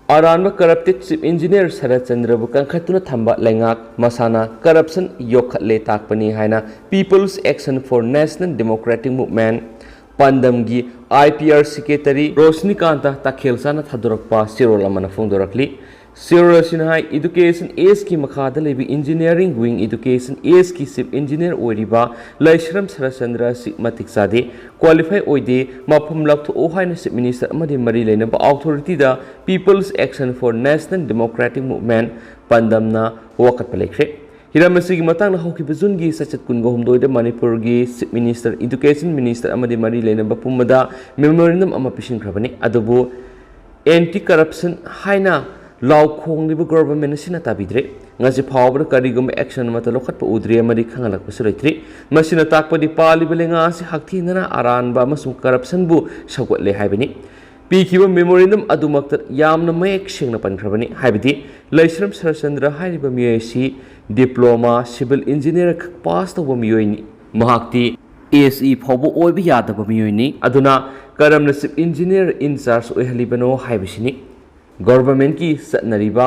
ꯑꯔꯥꯟꯕ corrupted Chief Engineer ꯁꯔꯠꯆꯟꯗ꯭ꯔꯕꯨ ꯀꯟꯈꯠꯇꯨꯅ ꯊꯝꯕ ꯂꯩꯉꯥꯛ ꯃꯁꯥꯅ corruption ꯌꯣꯛꯈꯠꯂꯦ ꯇꯥꯛꯄꯅꯤ ꯍꯥꯏꯅ People's Action for National Democratic Movement ꯄꯥꯟꯗꯝꯒꯤ I P R Secretary ꯔꯣꯁꯅꯤꯀꯥꯟꯇ ꯇꯈꯦꯜꯆꯥꯅ ꯊꯥꯗꯣꯔꯛꯄ ꯆꯦꯔꯣꯜ ꯑꯃꯅ ꯐꯣꯡꯗꯣꯔꯛꯂꯤ꯫ ꯁꯤꯔꯣ ꯑꯁꯤꯅ ꯍꯥꯏ, ꯏꯗꯨꯀꯦꯁꯟ ꯑꯦꯁꯀꯤ ꯃꯈꯥꯗ ꯂꯩꯕ ꯏꯟꯖꯤꯅꯤꯌꯥꯔꯤꯡ ꯋꯤꯡ ꯏꯗꯨꯀꯦꯁꯟ ꯑꯦꯁꯀꯤ ꯆꯤꯐ ꯏꯟꯖꯤꯅꯤꯌꯥꯔ ꯑꯣꯏꯔꯤꯕ ꯂꯩꯁ꯭ꯔꯝ ꯁꯔꯠꯆꯟꯗ꯭ꯔ ꯑꯁꯤ ꯃꯇꯤꯛ ꯆꯥꯗꯦ, ꯀ꯭ꯋꯥꯂꯤꯐꯥꯏ ꯑꯣꯏꯗꯦ, ꯃꯐꯝ ꯂꯧꯊꯣꯛꯎ ꯍꯥꯏꯅ ꯆꯤꯐ ꯃꯤꯅꯤꯁꯇꯔ ꯑꯃꯗꯤ ꯃꯔꯤ ꯂꯩꯅꯕ ꯑꯣꯊꯣꯔꯤꯇꯤꯗ People's Action for National Democratic Movement ꯄꯥꯟꯗꯝꯅ ꯋꯥꯀꯠꯄ ꯂꯩꯈ꯭ꯔꯦ꯫ ꯍꯤꯔꯝ ꯑꯁꯤꯒꯤ ꯃꯇꯥꯡꯗ ꯍꯧꯈꯤꯕ ꯖꯨꯟꯒꯤ ꯆꯩꯆꯠ ꯀꯨꯟꯒ ꯍꯨꯝꯗꯣꯏꯗ ꯃꯅꯤꯄꯨꯔꯒꯤ ꯆꯤꯐ ꯃꯤꯅꯤꯁꯇꯔ, ꯏꯗꯨꯀꯦꯁꯟ ꯃꯤꯅꯤꯁꯇꯔ ꯑꯃꯗꯤ ꯃꯔꯤ ꯂꯩꯅꯕ ꯄꯨꯝꯕꯗ ꯃꯦꯃꯣꯔꯦꯟꯗꯝ ꯑꯃ ꯄꯤꯁꯤꯟꯈ꯭ꯔꯕꯅꯤ꯫ ꯑꯗꯨꯕꯨ ꯑꯦꯟꯇꯤ ꯀꯔꯞꯁꯟ ꯍꯥꯏꯅ ꯂꯥꯎ ꯈꯣꯡꯂꯤꯕ ꯒꯣꯚꯔꯟꯃꯦꯟ ꯑꯁꯤꯅ ꯇꯥꯕꯤꯗ꯭ꯔꯦ꯫ ꯉꯁꯤ ꯐꯥꯎꯕꯗ ꯀꯔꯤꯒꯨꯝꯕ ꯑꯦꯛꯁꯟ ꯑꯃꯠꯇ ꯂꯧꯈꯠꯄ ꯎꯗ꯭ꯔꯤ ꯑꯃꯗꯤ ꯈꯪꯍꯜꯂꯛꯄꯁꯨ ꯂꯩꯇ꯭ꯔꯤ꯫ ꯃꯁꯤꯅ ꯇꯥꯛꯄꯗꯤ ꯄꯥꯜꯂꯤꯕ ꯂꯩꯉꯥꯛ ꯑꯁꯤ ꯍꯛꯊꯦꯡꯅꯅ ꯑꯔꯥꯟꯕ ꯑꯃꯁꯨꯡ ꯀꯔꯞꯁꯟꯕꯨ ꯁꯧꯒꯠꯂꯦ ꯍꯥꯏꯕꯅꯤ꯫ ꯄꯤꯈꯤꯕ ꯃꯦꯃꯣꯔꯦꯟꯗꯝ ꯑꯗꯨꯃꯛꯇ ꯌꯥꯝꯅ ꯃꯌꯦꯛ ꯁꯦꯡꯅ ꯄꯟꯈ꯭ꯔꯕꯅꯤ꯫ ꯍꯥꯏꯕꯗꯤ ꯂꯩꯁ꯭ꯔꯝ ꯁꯔꯠꯆꯟꯗ꯭ꯔ ꯍꯥꯏꯔꯤꯕ ꯃꯤꯑꯣꯏ ꯑꯁꯤ ꯗꯤꯄ꯭ꯂꯣꯃꯥ ꯁꯤꯚꯤꯜ ꯏꯟꯖꯤꯅꯤꯌꯥꯔ ꯈꯛ ꯄꯥꯁ ꯇꯧꯕ ꯃꯤꯑꯣꯏꯅꯤ꯫ ꯃꯍꯥꯛꯇꯤ ꯑꯦꯁ ꯏ ꯐꯥꯎꯕ ꯑꯣꯏꯕ ꯌꯥꯗꯕ ꯃꯤꯑꯣꯏꯅꯤ꯫ ꯑꯗꯨꯅ ꯀꯔꯝꯅ ꯆꯤꯐ ꯏꯟꯖꯤꯅꯤꯌꯥꯔ ꯏꯟ ꯆꯥꯔꯖ ꯑꯣꯏꯍꯜꯂꯤꯕꯅꯣ ꯍꯥꯏꯕꯁꯤꯅꯤ꯫ ꯒꯣꯚꯔꯟꯃꯦꯟꯠꯀꯤ ꯆꯠꯅꯔꯤꯕ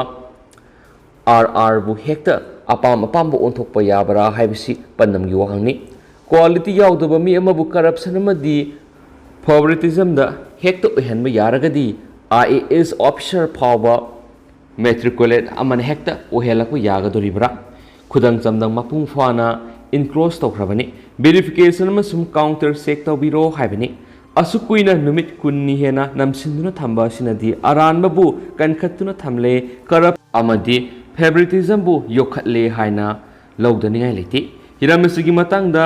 ꯑꯥꯔ ꯑꯥꯔꯕꯨ ꯍꯦꯛꯇ ꯑꯄꯥꯝ ꯑꯄꯥꯝꯕ ꯑꯣꯟꯊꯣꯛꯄ ꯌꯥꯕ꯭ꯔꯥ ꯍꯥꯏꯕꯁꯤ ꯄꯥꯟꯗꯝꯒꯤ ꯋꯥꯍꯪꯅꯤ꯫ ꯀ꯭ꯋꯥꯂꯤꯇꯤ ꯌꯥꯎꯗꯕ ꯃꯤ ꯑꯃꯕꯨ ꯀꯔꯞꯁꯟ ꯑꯃꯗꯤ ꯐꯦꯚꯣꯔꯤꯇꯤꯖꯝꯗ ꯍꯦꯛꯇ ꯑꯣꯏꯍꯟꯕ ꯌꯥꯔꯒꯗꯤ ꯑꯥꯏ ꯑꯦ ꯑꯦꯁ ꯑꯣꯐꯤꯁꯥꯔ ꯐꯥꯎꯕ ꯃꯦꯇ꯭ꯔꯤꯀꯨꯂꯦꯠ ꯑꯃꯅ ꯍꯦꯛꯇ ꯑꯣꯏꯍꯜꯂꯛꯄ ꯌꯥꯒꯗꯣꯔꯤꯕ꯭ꯔꯥ? ꯈꯨꯗꯝ ꯆꯥꯡꯗꯝ ꯃꯄꯨꯡ ꯐꯥꯅ ꯏꯟꯀ꯭ꯂꯣꯖ ꯇꯧꯈ꯭ꯔꯕꯅꯤ꯫ ꯚꯦꯔꯤꯐꯤꯀꯦꯁꯟ ꯑꯃꯁꯨꯡ ꯀꯥꯎꯟꯇꯔ ꯆꯦꯛ ꯇꯧꯕꯤꯔꯣ ꯍꯥꯏꯕꯅꯤ꯫ ꯑꯁꯨꯛ ꯀꯨꯏꯅ ꯅꯨꯃꯤꯠ ꯀꯨꯟꯅꯤ ꯍꯦꯟꯅ ꯅꯝꯁꯤꯟꯗꯨꯅ ꯊꯝꯕ ꯑꯁꯤꯅꯗꯤ ꯑꯔꯥꯟꯕꯕꯨ ꯀꯟꯈꯠꯇꯨꯅ ꯊꯝꯂꯦ, ꯀꯔꯞ ꯑꯃꯗꯤ ꯐꯦꯚꯣꯔꯤꯇꯤꯖꯝꯕꯨ ꯌꯣꯛꯈꯠꯂꯦ ꯍꯥꯏꯅ ꯂꯧꯗꯅꯤꯡꯉꯥꯏ ꯂꯩꯇꯦ꯫ ꯍꯤꯔꯝ ꯑꯁꯤꯒꯤ ꯃꯇꯥꯡꯗ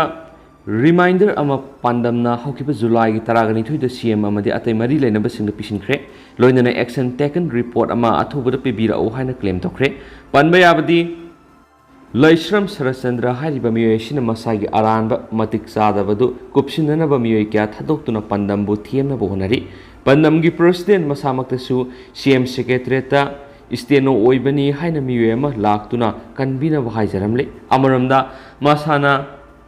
ꯔꯤꯃꯥꯏꯟꯗꯔ ꯑꯃ ꯄꯥꯟꯗꯝꯅ ꯍꯧꯈꯤꯕ ꯖꯨꯂꯥꯏꯒꯤ ꯇꯔꯥꯒ ꯅꯤꯊꯣꯏꯗ ꯁꯤ ꯑꯦꯝ ꯑꯃꯗꯤ ꯑꯇꯩ ꯃꯔꯤ ꯂꯩꯅꯕꯁꯤꯡꯗ ꯄꯤꯁꯤꯟꯈ꯭ꯔꯦ꯫ ꯂꯣꯏꯅꯅ ꯑꯦꯛꯁꯟ ꯇꯦꯀꯟ ꯔꯤꯄꯣꯔꯠ ꯑꯃ ꯑꯊꯨꯕꯗ ꯄꯤꯕꯤꯔꯛꯎ ꯍꯥꯏꯅ ꯀ꯭ꯂꯦꯝ ꯇꯧꯈ꯭ꯔꯦ꯫ ꯄꯟꯕ ꯌꯥꯕꯗꯤ, ꯂꯩꯁ꯭ꯔꯝ ꯁꯔꯠꯆꯟꯗ꯭ꯔ ꯍꯥꯏꯔꯤꯕ ꯃꯤꯑꯣꯏ ꯑꯁꯤꯅ ꯃꯁꯥꯒꯤ ꯑꯔꯥꯟꯕ ꯃꯇꯤꯛ ꯆꯥꯗꯕꯗꯨ ꯀꯨꯞꯁꯤꯟꯅꯅꯕ ꯃꯤꯑꯣꯏ ꯀꯌꯥ ꯊꯥꯗꯣꯛꯇꯨꯅ ꯄꯥꯟꯗꯝꯕꯨ ꯊꯦꯝꯅꯕ ꯍꯣꯠꯅꯔꯤ꯫ ꯄꯥꯟꯗꯝꯒꯤ ꯄ꯭ꯔꯁꯤꯗꯦꯟꯠ ꯃꯁꯥꯃꯛꯇꯁꯨ ꯁꯤ ꯑꯦꯝ ꯁꯦꯀ꯭ꯔꯦꯇꯔꯤꯌꯦꯠꯇ ꯁ꯭ꯇꯦꯅꯣ ꯑꯣꯏꯕꯅꯤ ꯍꯥꯏꯅ ꯃꯤꯑꯣꯏ ꯑꯃ ꯂꯥꯛꯇꯨꯅ ꯀꯟꯕꯤꯅꯕ ꯍꯥꯏꯖꯔꯝꯂꯦ꯫ ꯑꯃꯔꯣꯝꯗ, ꯃꯁꯥꯅ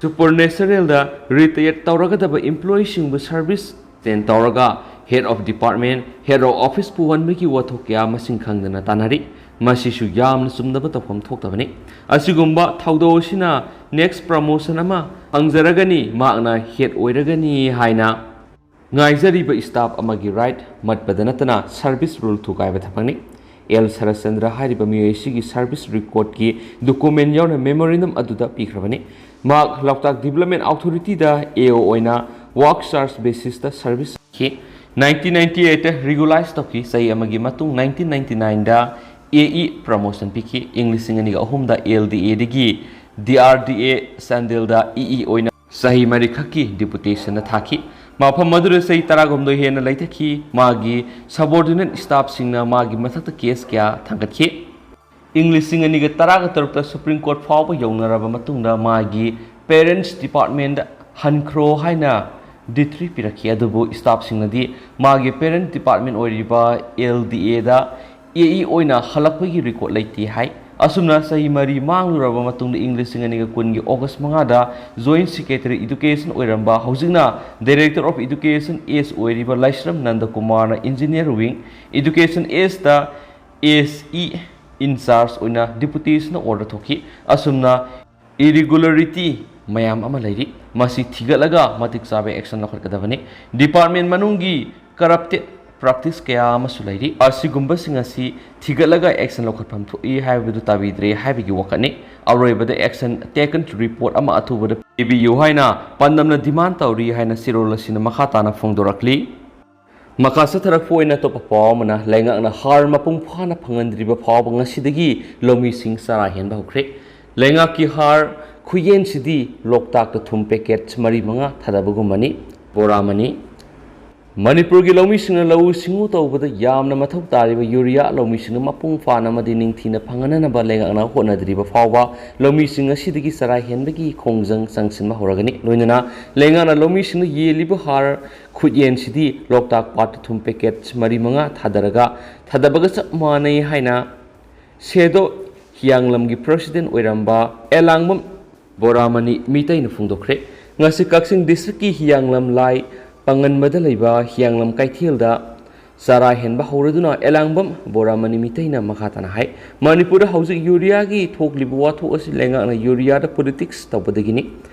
ꯁꯨꯄꯔꯅꯦꯆꯔꯦꯜꯗ ꯔꯤꯇꯥꯌꯔ ꯇꯧꯔꯒꯗꯕ ꯏꯝꯄ꯭ꯂꯣꯌꯤꯁꯤꯡꯕꯨ ꯁꯔꯚꯤꯁ ꯁ꯭ꯇꯦꯟ ꯇꯧꯔꯒ head of department, head of office ꯄꯨꯍꯟꯕꯒꯤ ꯋꯥꯊꯣꯛ ꯀꯌꯥ ꯃꯁꯤꯡ ꯈꯪꯗꯅ ꯇꯥꯟꯅꯔꯤ꯫ ꯃꯁꯤꯁꯨ ꯌꯥꯝꯅ ꯆꯨꯝꯗꯕ ꯇꯧꯐꯝ ꯊꯣꯛꯇꯕꯅꯤ꯫ ꯑꯁꯤꯒꯨꯝꯕ ꯊꯧꯗꯣꯛ ꯑꯁꯤꯅ ꯅꯦꯛꯁ ꯄ꯭ꯔꯃꯣꯁꯟ ꯑꯃ ꯐꯪꯖꯔꯒꯅꯤ, ꯃꯍꯥꯛꯅ ꯍꯦꯗ ꯑꯣꯏꯔꯒꯅꯤ ꯍꯥꯏꯅ ꯉꯥꯏꯖꯔꯤꯕ ꯁ꯭ꯇꯥꯐ ꯑꯃꯒꯤ ꯔꯥꯏꯠ ꯃꯠꯄꯗ ꯅꯠꯇꯅ ꯁꯔꯚꯤꯁ ꯔꯨꯜ ꯊꯨꯒꯥꯏꯕ ꯊꯕꯛꯅꯤ꯫ ꯑꯦꯜ ꯁꯔꯠꯆꯟꯗ꯭ꯔ ꯍꯥꯏꯔꯤꯕ ꯃꯤꯑꯣꯏ ꯑꯁꯤꯒꯤ ꯁꯔꯚꯤꯁ ꯔꯦꯀꯣꯔꯗꯀꯤ ꯗꯣꯀꯨꯃꯦꯟ ꯌꯥꯎꯅ ꯃꯦꯃꯣꯔꯦꯟꯗꯝ ꯑꯗꯨꯗ ꯄꯤꯈ꯭ꯔꯕꯅꯤ꯫ ꯃꯍꯥꯛ ꯂꯣꯛꯇꯥꯛ ꯗꯤꯕꯂꯞꯃꯦꯟ ꯑꯣꯊꯣꯔꯤꯇꯤꯗ ꯑꯦ ꯑꯣ ꯑꯣꯏꯅ ꯋꯥꯔꯛ ꯆꯥꯔꯖ ꯕꯦꯁꯤꯁꯇ ꯁꯔꯚꯤꯁ ꯇꯧꯈꯤ꯫ ꯅꯥꯏꯟꯇꯤꯟ ꯅꯥꯏꯟꯇꯤ ꯑꯩꯠꯇ ꯔꯤꯒꯨꯂꯥꯏꯁ ꯇꯧꯈꯤ꯫ ꯆꯍꯤ ꯑꯃꯒꯤ ꯃꯇꯨꯡ ꯅꯥꯏꯟꯇꯤꯟ ꯅꯥꯏꯟꯇꯤ ꯅꯥꯏꯟꯗ ꯑꯦ ꯏ ꯄ꯭ꯔꯃꯣꯁꯟ ꯄꯤꯈꯤ꯫ ꯏꯪ ꯂꯤꯁꯤꯡ ꯑꯅꯤꯒ ꯑꯍꯨꯝꯗ ꯑꯦꯜ ꯗꯤ ꯑꯦꯗꯒꯤ ꯗꯤ ꯑꯥꯔ ꯗꯤ ꯑꯦ ꯆꯥꯟꯗꯦꯜꯗ ꯏ ꯏ ꯑꯣꯏꯅ ꯆꯍꯤ ꯃꯔꯤꯈꯛꯀꯤ ꯗꯤꯄꯨꯇꯦꯁꯟꯗ ꯊꯥꯈꯤ꯫ ꯃꯐꯝ ꯑꯗꯨꯗ ꯆꯍꯤ ꯇꯔꯥꯍꯨꯝꯗꯣꯏ ꯍꯦꯟꯅ ꯂꯩꯊꯈꯤ꯫ ꯃꯥꯒꯤ ꯁꯕꯑꯣꯔꯗꯤꯅꯦꯠ ꯁ꯭ꯇꯥꯐꯁꯤꯡꯅ ꯃꯥꯒꯤ ꯃꯊꯛꯇ ꯀꯦꯁ ꯀꯌꯥ ꯊꯥꯡꯒꯠꯈꯤ꯫ ꯏꯪ ꯂꯤꯁꯤꯡ ꯑꯅꯤꯒ ꯇꯔꯥꯒ ꯇꯔꯨꯛꯇ ꯁꯨꯄ꯭ꯔꯤꯝ ꯀꯣꯔꯠ ꯐꯥꯎꯕ ꯌꯧꯅꯔꯕ ꯃꯇꯨꯡꯗ ꯃꯥꯒꯤ ꯄꯦꯔꯦꯟꯠꯁ ꯗꯤꯄꯥꯔꯠꯃꯦꯟꯗ ꯍꯟꯈ꯭ꯔꯣ ꯍꯥꯏꯅ ꯗꯤꯀ꯭ꯔꯤ ꯄꯤꯔꯛꯈꯤ꯫ ꯑꯗꯨꯕꯨ ꯁ꯭ꯇꯥꯐꯁꯤꯡꯅꯗꯤ ꯃꯥꯒꯤ ꯄꯦꯔꯦꯟꯠ ꯗꯤꯄꯥꯔꯠꯃꯦꯟ ꯑꯣꯏꯔꯤꯕ ꯑꯦꯜ ꯗꯤ ꯑꯦꯗ ꯑꯦ ꯏ ꯑꯣꯏꯅ ꯍꯜꯂꯛꯄꯒꯤ ꯔꯦꯀꯣꯔꯗ ꯂꯩꯇꯦ ꯍꯥꯏ꯫ ꯑꯁꯨꯝꯅ ꯆꯍꯤ ꯃꯔꯤ ꯃꯥꯡꯂꯨꯔꯕ ꯃꯇꯨꯡꯗ ꯏꯪ ꯂꯤꯁꯤꯡ ꯑꯅꯤꯒ ꯀꯨꯟꯒꯤ ꯑꯣꯒꯁ ꯃꯉꯥꯗ ꯖꯣꯏꯟꯠ ꯁꯦꯀ꯭ꯔꯦꯇꯔꯤ ꯏꯗꯨꯀꯦꯁꯟ ꯑꯣꯏꯔꯝꯕ, ꯍꯧꯖꯤꯛꯅ ꯗꯥꯏꯔꯦꯛꯇꯔ ꯑꯣꯐ ꯏꯗꯨꯀꯦꯁꯟ ꯑꯦꯁ ꯑꯣꯏꯔꯤꯕ ꯂꯥꯏꯁ꯭ꯔꯝ ꯅꯟꯗꯀꯨꯃꯥꯔꯅ ꯏꯟꯖꯤꯅꯤꯌꯔ ꯋꯤꯡ ꯏꯗꯨꯀꯦꯁꯟ ꯑꯦꯁꯇ ꯑꯦꯁ ꯏ ꯏꯟꯆꯥꯔꯖ ꯑꯣꯏꯅ ꯗꯤꯄꯨꯇꯦꯁꯟ ꯑꯣꯔꯗꯔ ꯊꯣꯛꯈꯤ꯫ ꯑꯁꯨꯝꯅ ꯏꯔꯤꯒꯨꯂꯔꯤꯇꯤ ꯃꯌꯥꯝ ꯑꯃ ꯂꯩꯔꯤ꯫ ꯃꯁꯤ ꯊꯤꯒꯠꯂꯒ ꯃꯇꯤꯛ ꯆꯥꯕ ꯑꯦꯛꯁꯟ ꯂꯧꯈꯠꯀꯗꯕꯅꯤ꯫ ꯗꯤꯄꯥꯔꯠꯃꯦꯟ ꯃꯅꯨꯡꯒꯤ ꯀꯔꯞꯇꯦꯠ ꯄ꯭ꯔꯥꯛꯇꯤꯁ ꯀꯌꯥ ꯑꯃꯁꯨ ꯂꯩꯔꯤ꯫ ꯑꯁꯤꯒꯨꯝꯕꯁꯤꯡ ꯑꯁꯤ ꯊꯤꯒꯠꯂꯒ ꯑꯦꯛꯁꯟ ꯂꯧꯈꯠꯐꯝ ꯊꯣꯛꯏ ꯍꯥꯏꯕꯗꯨ ꯇꯥꯕꯤꯗ꯭ꯔꯦ ꯍꯥꯏꯕꯒꯤ ꯋꯥꯀꯠꯅꯤ꯫ ꯑꯔꯣꯏꯕꯗ action taken report ꯑꯃ ꯑꯊꯨꯕꯗ ꯄꯤꯕꯤꯌꯨ ꯍꯥꯏꯅ ꯄꯥꯟꯗꯝꯅ ꯗꯤꯃꯥꯟ ꯇꯧꯔꯤ ꯍꯥꯏꯅ ꯆꯦꯔꯣꯜ ꯑꯁꯤꯅ ꯃꯈꯥ ꯇꯥꯅ ꯐꯣꯡꯗꯣꯔꯛꯂꯤ꯫ ꯃꯈꯥ ꯆꯠꯊꯔꯛꯄ ꯑꯣꯏꯅ ꯑꯇꯣꯞꯄ ꯄꯥꯎ ꯑꯃꯅ, ꯂꯩꯉꯥꯛꯅ ꯍꯥꯔ ꯃꯄꯨꯡ ꯐꯥꯅ ꯐꯪꯍꯟꯗ꯭ꯔꯤꯕ ꯐꯥꯎꯕ ꯉꯁꯤꯗꯒꯤ ꯂꯧꯃꯤꯁꯤꯡ ꯆꯔꯥ ꯍꯦꯟꯕ ꯍꯧꯈ꯭ꯔꯦ꯫ ꯂꯩꯉꯥꯛꯀꯤ ꯍꯥꯔ ꯈꯨꯌꯦꯟꯁꯤꯗꯤ ꯂꯣꯛꯇꯥꯛꯇ ꯊꯨꯝ ꯄꯦꯀꯦꯠ ꯃꯔꯤ ꯃꯉꯥ ꯊꯥꯗꯕꯒꯨꯝꯕꯅꯤ꯫ ꯕꯣꯔꯥ ꯃꯅꯤ꯫ ꯃꯅꯤꯄꯨꯔꯒꯤ ꯂꯧꯃꯤꯁꯤꯡꯅ ꯂꯧꯎ ꯁꯤꯡꯎ ꯇꯧꯕꯗ ꯌꯥꯝꯅ ꯃꯊꯧ ꯇꯥꯔꯤꯕ ꯌꯨꯔꯤꯌꯥ ꯂꯧꯃꯤꯁꯤꯡꯅ ꯃꯄꯨꯡ ꯐꯥꯅ ꯑꯃꯗꯤ ꯅꯤꯡꯊꯤꯅ ꯐꯪꯍꯟꯅꯅꯕ ꯂꯩꯉꯥꯛꯅ ꯍꯣꯠꯅꯗ꯭ꯔꯤꯕ ꯐꯥꯎꯕ ꯂꯧꯃꯤꯁꯤꯡ ꯉꯁꯤꯗꯒꯤ ꯆꯔꯥ ꯍꯦꯟꯕꯒꯤ ꯈꯣꯡꯖꯪ ꯆꯪꯁꯤꯟꯕ ꯍꯧꯔꯒꯅꯤ꯫ ꯂꯣꯏꯅꯅ ꯂꯩꯉꯥꯛꯅ ꯂꯧꯃꯤꯁꯤꯡꯅ ꯌꯦꯜꯂꯤꯕ ꯍꯥꯔ ꯈꯨꯠꯌꯦꯟꯁꯤꯗꯤ ꯂꯣꯛꯇꯥꯛ ꯄꯥꯠꯇ ꯊꯨꯝ ꯄꯦꯀꯦꯠ ꯃꯔꯤ ꯃꯉꯥ ꯊꯥꯗꯔꯒ ꯊꯥꯗꯕꯒ ꯆꯞ ꯃꯥꯟꯅꯩ ꯍꯥꯏꯅ ꯁꯦꯗꯣ ꯍꯤꯌꯥꯡꯂꯝꯒꯤ ꯄ꯭ꯔꯦꯁꯤꯗꯦꯟꯠ ꯑꯣꯏꯔꯝꯕ ꯑꯦꯂꯥꯡꯕꯝ ꯕꯣꯔꯥꯃꯅꯤ ꯃꯤꯇꯩꯅ ꯐꯣꯡꯗꯣꯛꯈ꯭ꯔꯦ꯫ ꯉꯁꯤ ꯀꯛꯆꯤꯡ ꯗꯤꯁꯇ꯭ꯔꯤꯛꯀꯤ ꯍꯤꯌꯥꯡꯂꯝ ꯂꯥꯏ ꯄꯥꯡꯉꯟꯕꯗ ꯂꯩꯕ ꯍꯤꯌꯥꯡꯂꯝ ꯀꯩꯊꯦꯜꯗ ꯆꯔꯥ ꯍꯦꯟꯕ ꯍꯧꯔꯗꯨꯅ ꯑꯦꯂꯥꯡꯕꯝ ꯕꯣꯔꯥꯃꯅꯤ ꯃꯤꯇꯩꯅ ꯃꯈꯥ ꯇꯥꯅ ꯍꯥꯏ, ꯃꯅꯤꯄꯨꯔꯗ ꯍꯧꯖꯤꯛ ꯌꯨꯔꯤꯌꯥꯒꯤ ꯊꯣꯛꯂꯤꯕ ꯋꯥꯊꯣꯛ ꯑꯁꯤ ꯂꯩꯉꯥꯛꯅ ꯌꯨꯔꯤꯌꯥꯗ ꯄꯣꯂꯤꯇꯤꯛꯁ ꯇꯧꯕꯗꯒꯤꯅꯤ꯫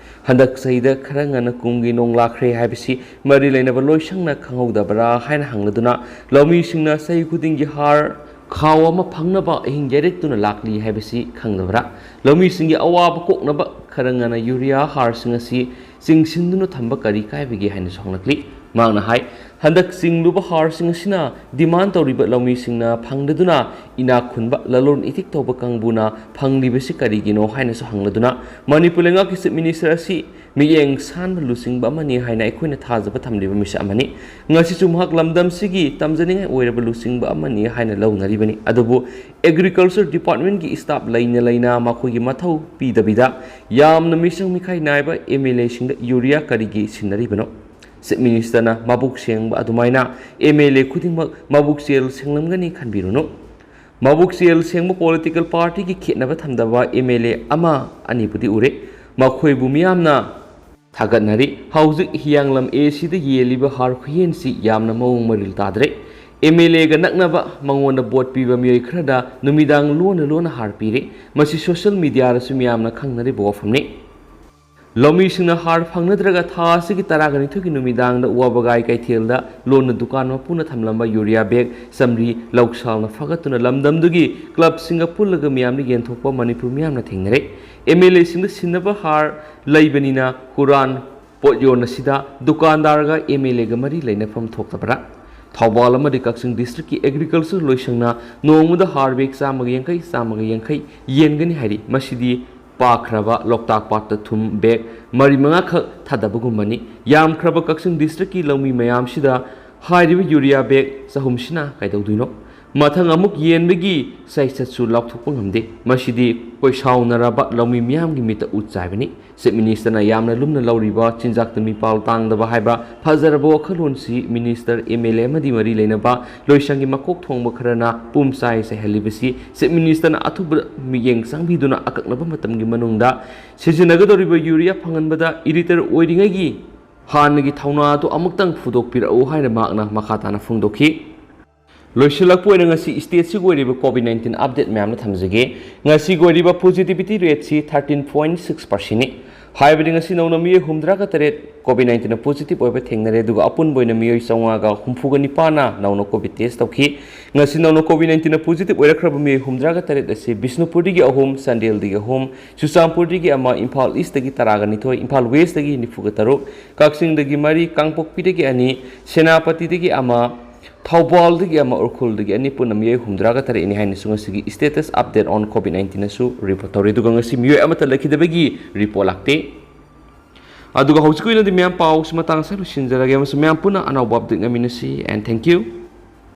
ꯍꯟꯗꯛ ꯆꯍꯤꯗ ꯈꯔ ꯉꯟꯅ ꯀꯨꯝꯒꯤ ꯅꯣꯡ ꯂꯥꯛꯈ꯭ꯔꯦ ꯍꯥꯏꯕꯁꯤ ꯃꯔꯤ ꯂꯩꯅꯕ ꯂꯣꯏꯁꯪꯅ ꯈꯪꯍꯧꯗꯕ꯭ꯔꯥ ꯍꯥꯏꯅ ꯍꯪꯂꯗꯨꯅ ꯂꯧꯃꯤꯁꯤꯡꯅ ꯆꯍꯤ ꯈꯨꯗꯤꯡꯒꯤ ꯍꯥꯔ ꯈꯥꯎ ꯑꯃ ꯐꯪꯅꯕ ꯑꯍꯤꯡ ꯌꯥꯏꯔꯦꯛꯇꯨꯅ ꯂꯥꯛꯂꯤ ꯍꯥꯏꯕꯁꯤ ꯈꯪꯗꯕ꯭ꯔꯥ? ꯂꯧꯃꯤꯁꯤꯡꯒꯤ ꯑꯋꯥꯕ ꯀꯣꯛꯅꯕ ꯈꯔ ꯉꯟꯅ ꯌꯨꯔꯤꯌꯥ ꯍꯥꯔꯁꯤꯡ ꯑꯁꯤ ꯆꯤꯡꯁꯤꯟꯗꯨꯅ ꯊꯝꯕ ꯀꯔꯤ ꯀꯥꯏꯕꯒꯦ ꯍꯥꯏꯅꯁꯨ ꯍꯪꯂꯛꯂꯤ꯫ ꯃꯍꯥꯛꯅ ꯍꯥꯏ, ꯍꯟꯗꯛ ꯆꯤꯡꯂꯨꯕ ꯍꯥꯔꯁꯤꯡ ꯑꯁꯤꯅ demand ꯇꯧꯔꯤꯕ ꯂꯧꯃꯤꯁꯤꯡꯅ ꯐꯪꯗꯗꯨꯅ ꯏꯅꯥꯛ ꯈꯨꯟꯕ ꯂꯂꯣꯟ ꯏꯇꯤꯛ ꯇꯧꯕ ꯀꯥꯡꯕꯨꯅ ꯐꯪꯂꯤꯕꯁꯤ ꯀꯔꯤꯒꯤꯅꯣ ꯍꯥꯏꯅꯁꯨ ꯍꯪꯂꯗꯨꯅ, ꯃꯅꯤꯄꯨꯔ ꯂꯩꯉꯥꯛꯀꯤ Chief Minister ꯑꯁꯤ ꯃꯤꯠꯌꯦꯡ ꯁꯥꯟꯕ ꯂꯨꯆꯤꯡꯕ ꯑꯃꯅꯤ ꯍꯥꯏꯅ ꯑꯩꯈꯣꯏꯅ ꯊꯥꯖꯕ ꯊꯝꯂꯤꯕ ꯃꯤꯁꯛ ꯑꯃꯅꯤ꯫ ꯉꯁꯤꯁꯨ ꯃꯍꯥꯛ ꯂꯝꯗꯝꯁꯤꯒꯤ ꯇꯝꯖꯅꯤꯡꯉꯥꯏ ꯑꯣꯏꯔꯕ ꯂꯨꯆꯤꯡꯕ ꯑꯃꯅꯤ ꯍꯥꯏꯅ ꯂꯧꯅꯔꯤꯕꯅꯤ꯫ ꯑꯗꯨꯕꯨ Agriculture Departmentꯀꯤ staff ꯂꯩꯅ ꯂꯩꯅ ꯃꯈꯣꯏꯒꯤ ꯃꯊꯧ ꯄꯤꯗꯕꯤꯗ ꯌꯥꯝꯅ ꯃꯤꯆꯪ ꯃꯤꯈꯥꯏ ꯅꯥꯏꯕ MLAꯁꯤꯡꯗ ꯌꯨꯔꯤꯌꯥ ꯀꯔꯤꯒꯤ ꯁꯤꯟꯅꯔꯤꯕꯅꯣ? Chief Ministerꯅ ꯃꯕꯨꯛ ꯁꯦꯡꯕ ꯑꯗꯨꯃꯥꯏꯅ MLA ꯈꯨꯗꯤꯡꯃꯛ ꯃꯕꯨꯛ ꯆꯦꯜ ꯁꯦꯡꯂꯝꯒꯅꯤ ꯈꯟꯕꯤꯔꯨꯅꯨ꯫ ꯃꯕꯨꯛ ꯆꯦꯜ ꯁꯦꯡꯕ political partyꯒꯤ ꯈꯦꯠꯅꯕ ꯊꯝꯗꯕ MLA ꯑꯃ ꯑꯅꯤꯕꯨꯗꯤ ꯎꯔꯦ꯫ ꯃꯈꯣꯏꯕꯨ ꯃꯤꯌꯥꯝꯅ ꯊꯥꯒꯠꯅꯔꯤ꯫ ꯍꯧꯖꯤꯛ ꯍꯤꯌꯥꯡꯂꯝ ACꯗ ꯌꯦꯜꯂꯤꯕ ꯍꯥꯔ ꯈꯨꯌꯦꯟꯁꯤ ꯌꯥꯝꯅ ꯃꯑꯣꯡ ꯃꯔꯤꯜ ꯇꯥꯗ꯭ꯔꯦ꯫ MLAꯒ ꯅꯛꯅꯕ, ꯃꯉꯣꯟꯗ vote ꯄꯤꯕ ꯃꯤꯑꯣꯏ ꯈꯔꯗ ꯅꯨꯃꯤꯗꯥꯡ ꯂꯣꯟꯅ ꯂꯣꯟꯅ ꯍꯥꯔ ꯄꯤꯔꯤ꯫ ꯃꯁꯤ social mediaꯗꯁꯨ ꯃꯤꯌꯥꯝꯅ ꯈꯪꯅꯔꯤꯕ ꯋꯥꯐꯝꯅꯤ꯫ ꯂꯧꯃꯤꯁꯤꯡꯅ ꯍꯥꯔ ꯐꯪꯅꯗ꯭ꯔꯒ ꯊꯥ ꯑꯁꯤꯒꯤ ꯇꯔꯥꯒ ꯅꯤꯊꯣꯏꯒꯤ ꯅꯨꯃꯤꯗꯥꯡꯗ ꯋꯥꯕꯒꯥꯏ ꯀꯩꯊꯦꯜꯗ ꯂꯣꯟꯅ ꯗꯨꯀꯥꯟ ꯃꯄꯨꯅ ꯊꯝꯂꯝꯕ ꯌꯨꯔꯤꯌꯥ bag ꯆꯥꯃꯔꯤ ꯂꯧꯁꯥꯜꯅ ꯐꯥꯒꯠꯇꯨꯅ ꯂꯝꯗꯝꯗꯨꯒꯤ clubꯁꯤꯡꯒ ꯄꯨꯜꯂꯒ ꯃꯤꯌꯥꯝꯗ ꯌꯦꯟꯊꯣꯛꯄ ꯃꯅꯤꯄꯨꯔ ꯃꯤꯌꯥꯝꯅ ꯊꯦꯡꯅꯔꯦ꯫ MLAꯁꯤꯡꯗ ꯁꯤꯟꯅꯕ ꯍꯥꯔ ꯂꯩꯕꯅꯤꯅ ꯍꯨꯔꯥꯟ ꯄꯣꯠ ꯌꯣꯟ ꯑꯁꯤꯗ ꯗꯨꯀꯥꯟꯗꯥꯔꯒ MLAꯒ ꯃꯔꯤ ꯂꯩꯅꯐꯝ ꯊꯣꯛꯇꯕ꯭ꯔꯥ? ꯊꯧꯕꯥꯜ ꯑꯃꯗꯤ ꯀꯛꯆꯤꯡ districtꯀꯤ agriculture ꯂꯣꯏꯁꯪꯅ ꯅꯣꯡꯃꯗ ꯍꯥꯔ bag ꯆꯥꯝꯃꯒ ꯌꯥꯡꯈꯩ, ꯆꯥꯝꯃꯒ ꯌꯥꯡꯈꯩ ꯌꯦꯟꯒꯅꯤ ꯍꯥꯏꯔꯤ꯫ ꯃꯁꯤꯗꯤ ꯄꯥꯈ꯭ꯔꯕ ꯂꯣꯛꯇꯥꯛ ꯄꯥꯠꯇ ꯊꯨꯝ bag ꯃꯔꯤ ꯃꯉꯥꯈꯛ ꯊꯥꯗꯕꯒꯨꯝꯕꯅꯤ꯫ ꯌꯥꯝꯈ꯭ꯔꯕ ꯀꯛꯆꯤꯡ districtꯀꯤ ꯂꯧꯃꯤ ꯃꯌꯥꯝꯁꯤꯗ ꯍꯥꯏꯔꯤꯕ ꯌꯨꯔꯤꯌꯥ bag ꯆꯍꯨꯝꯁꯤꯅ ꯀꯩꯗꯧꯗꯣꯏꯅꯣ? ꯃꯊꯪ ꯑꯃꯨꯛ ꯌꯦꯟꯕꯒꯤ ꯆꯩꯁꯠꯁꯨ ꯂꯥꯎꯊꯣꯛꯄ ꯉꯝꯗꯦ꯫ ꯃꯁꯤꯗꯤ ꯀꯣꯏꯁꯥꯎꯅꯔꯕ ꯂꯧꯃꯤ ꯃꯤꯌꯥꯝꯒꯤ ꯃꯤꯠꯇ ꯎꯠ ꯆꯥꯏꯕꯅꯤ꯫ Chief Ministerꯅ ꯌꯥꯝꯅ ꯂꯨꯝꯅ ꯂꯧꯔꯤꯕ ꯆꯤꯟꯖꯥꯛꯇ ꯃꯤꯄꯥꯜ ꯇꯥꯡꯗꯕ ꯍꯥꯏꯕ ꯐꯖꯔꯕ ꯋꯥꯈꯜꯂꯣꯟꯁꯤ minister, MLA ꯑꯃꯗꯤ ꯃꯔꯤ ꯂꯩꯅꯕ ꯂꯣꯏꯁꯪꯒꯤ ꯃꯀꯣꯛ ꯊꯣꯡꯕ ꯈꯔꯅ ꯄꯨꯝ ꯆꯥꯏ ꯆꯥꯏꯍꯜꯂꯤꯕꯁꯤ Chief Ministerꯅ ꯑꯊꯨꯕ ꯃꯤꯠꯌꯦꯡ ꯆꯪꯕꯤꯗꯨꯅ ꯑꯀꯛꯅꯕ ꯃꯇꯝꯒꯤ ꯃꯅꯨꯡꯗ ꯁꯤꯖꯤꯟꯅꯒꯗꯧꯔꯤꯕ ꯌꯨꯔꯤꯌꯥ ꯐꯪꯍꯟꯕꯗ ꯏꯔꯤꯇꯔ ꯑꯣꯏꯔꯤꯉꯩꯒꯤ ꯍꯥꯟꯅꯒꯤ ꯊꯧꯅꯥꯗꯨ ꯑꯃꯨꯛꯇꯪ ꯐꯨꯗꯣꯛꯄꯤꯔꯛꯎ ꯍꯥꯏꯅ ꯃꯍꯥꯛꯅ ꯃꯈꯥ ꯇꯥꯅ ꯐꯣꯡꯗꯣꯛꯈꯤ꯫ ꯂꯣꯏꯁꯤꯜꯂꯛꯄ ꯑꯣꯏꯅ ꯉꯁꯤ stateꯁꯤꯒꯤ ꯑꯣꯏꯔꯤꯕ COVID nineteen update ꯃꯌꯥꯝꯅ ꯊꯝꯖꯒꯦ꯫ ꯉꯁꯤꯒꯤ ꯑꯣꯏꯔꯤꯕ positivity rateꯁꯤ thirteen point six percentꯅꯤ꯫ ꯍꯥꯏꯕꯗꯤ ꯉꯁꯤ ꯅꯧꯅ ꯃꯤꯑꯣꯏ ꯍꯨꯝꯗ꯭ꯔꯥꯒ ꯇꯔꯦꯠ COVID nineteenꯅ positive ꯑꯣꯏꯕ ꯊꯦꯡꯅꯔꯦ, ꯑꯗꯨꯒ ꯑꯄꯨꯟꯕ ꯑꯣꯏꯅ ꯃꯤꯑꯣꯏ ꯆꯥꯝꯃꯉꯥꯒ ꯍꯨꯝꯐꯨꯒ ꯅꯤꯄꯥꯟꯅ ꯅꯧꯅ COVID test ꯇꯧꯈꯤ꯫ ꯉꯁꯤ ꯅꯧꯅ COVID nineteenꯅ positive ꯑꯣꯏꯔꯛꯈ꯭ꯔꯕ ꯃꯤꯑꯣꯏ ꯍꯨꯝꯗ꯭ꯔꯥꯒ ꯇꯔꯦꯠ ꯑꯁꯤ ꯕꯤꯁꯅꯨꯄꯨꯔꯗꯒꯤ ꯑꯍꯨꯝ, ꯆꯥꯟꯗꯦꯜꯗꯒꯤ ꯑꯍꯨꯝ, ꯆꯨꯔꯆꯥꯟꯄꯨꯔꯗꯒꯤ ꯑꯃ, ꯏꯝꯐꯥꯜ ꯏꯁꯇꯒꯤ ꯇꯔꯥꯒ ꯅꯤꯊꯣꯏ, ꯏꯝꯐꯥꯜ ꯋꯦꯁꯇꯒꯤ ꯅꯤꯐꯨꯒ ꯇꯔꯨꯛ, ꯀꯛꯆꯤꯡꯗꯒꯤ ꯃꯔꯤ, ꯀꯥꯡꯄꯣꯛꯄꯤꯗꯒꯤ ꯑꯅꯤ, ꯁꯦꯅꯥꯄꯇꯤꯗꯒꯤ ꯑꯃ, ꯊꯧꯕꯥꯜꯗꯒꯤ ꯑꯃ, ꯎꯈ꯭ꯔꯨꯜꯗꯒꯤ ꯑꯅꯤ, ꯄꯨꯟꯅ ꯃꯤꯑꯣꯏ ꯍꯨꯝꯗ꯭ꯔꯥꯒ ꯇꯔꯦꯠꯅꯤ ꯍꯥꯏꯅꯁꯨ ꯉꯁꯤꯒꯤ status update on COVID nineteenꯅꯁꯨ report ꯇꯧꯔꯤ꯫ ꯑꯗꯨꯒ ꯉꯁꯤ ꯃꯤꯑꯣꯏ ꯑꯃꯠꯇ ꯂꯩꯈꯤꯗꯕꯒꯤ report ꯂꯥꯛꯇꯦ꯫ ꯑꯗꯨꯒ ꯍꯧꯖꯤꯛꯀꯤ ꯑꯣꯏꯅꯗꯤ ꯃꯌꯥꯝ ꯄꯥꯎꯁꯤ ꯃꯇꯥꯡ ꯑꯁꯤꯗ ꯂꯣꯏꯁꯤꯟꯖꯔꯒꯦ ꯑꯃꯁꯨꯡ ꯃꯌꯥꯝ ꯄꯨꯟꯅ ꯑꯅꯧꯕ update ꯉꯥꯏꯃꯤꯟꯅꯁꯤ, and thank you꯫